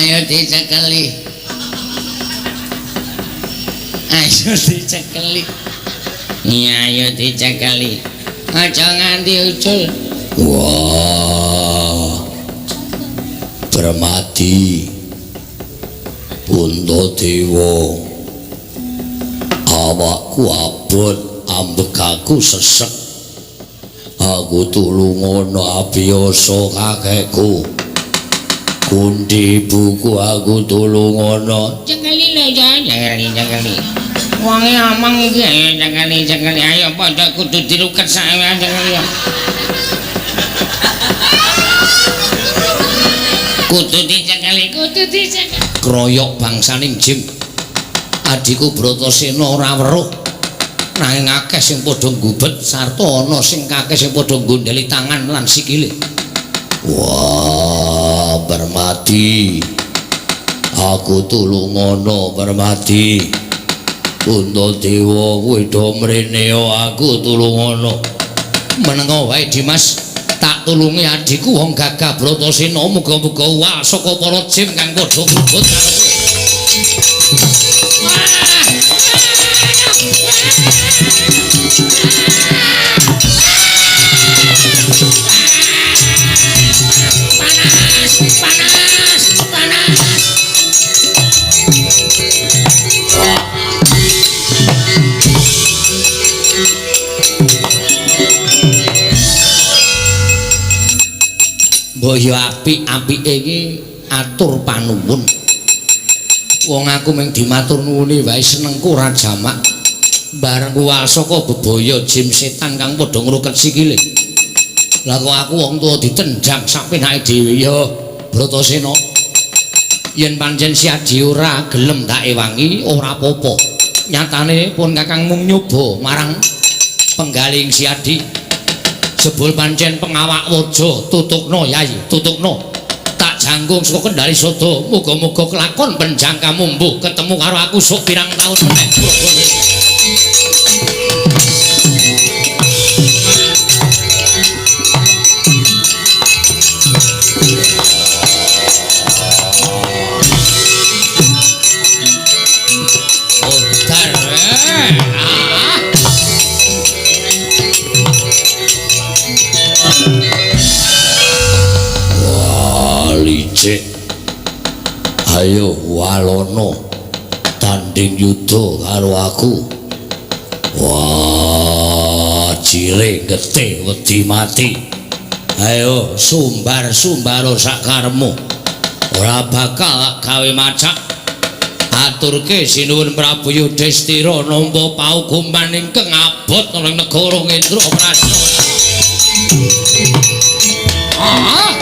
Ayo dicekeli. Ayo dicekeli. Iya, ayo dicekeli. Aja nganti ucul. Wah. Permati. Puntadewa. Awakku abot, ambek aku sesek. Aku tulungono abiyasa kakekku. Kundi ibuku aku tulungono. Cekeli lho, cekeli, cekeli. Wonge omong iki ayo cekeli, cekeli. Ayo padha kudu diruket sae cekeli. Kudu dicekeli, kudu dicekeli. Kroyok bangsaning Jim. Adhiku Bratasena ora weruh. Nanging akeh sing padha nggubet sarta ana sing kakeh sing padha nggondheli tangan lan sikile. Wah, Permati. Aku tulungono Permati. Puntadewa kowe do mrene aku tulungono. Menengo wae Dimas, tak tulungi adhiku wong gagah Bratasena muga-muga uwal saka para jim kang padha ngrubut karo kowe. Panas, panas, panas. Mbok yo apik-apike iki atur panuwun. Wong aku mung dimatur nuwuni wae senengku ora jamak. Bareng kuwal saka bebaya jim setan kang padha ngruket sikile. Lah kok aku wong tuwa ditendang sak penake dhewe ya Bratasena. Yen pancen si Adi ora gelem tak ewangi ora apa-apa. Nyatane pun kakang mung nyoba marang penggaling si Adi. Jebul pancen pengawak waja tutukno yai, tutukno. Tak jangkung saka Kendali Sada, muga-muga kelakon penjangkamu mbuh ketemu karo aku sok pirang taun meneh. Licik. Ayo walono tanding yuda karo aku. Wah, jire getih wedi mati. Ayo sumbar-sumbaro sakaremu. Ora bakal gawe macak. Aturke sinuwun Prabu Yudhistira nampa paukuman ingkang abot ana ing negara Ngendraprasta. Ah.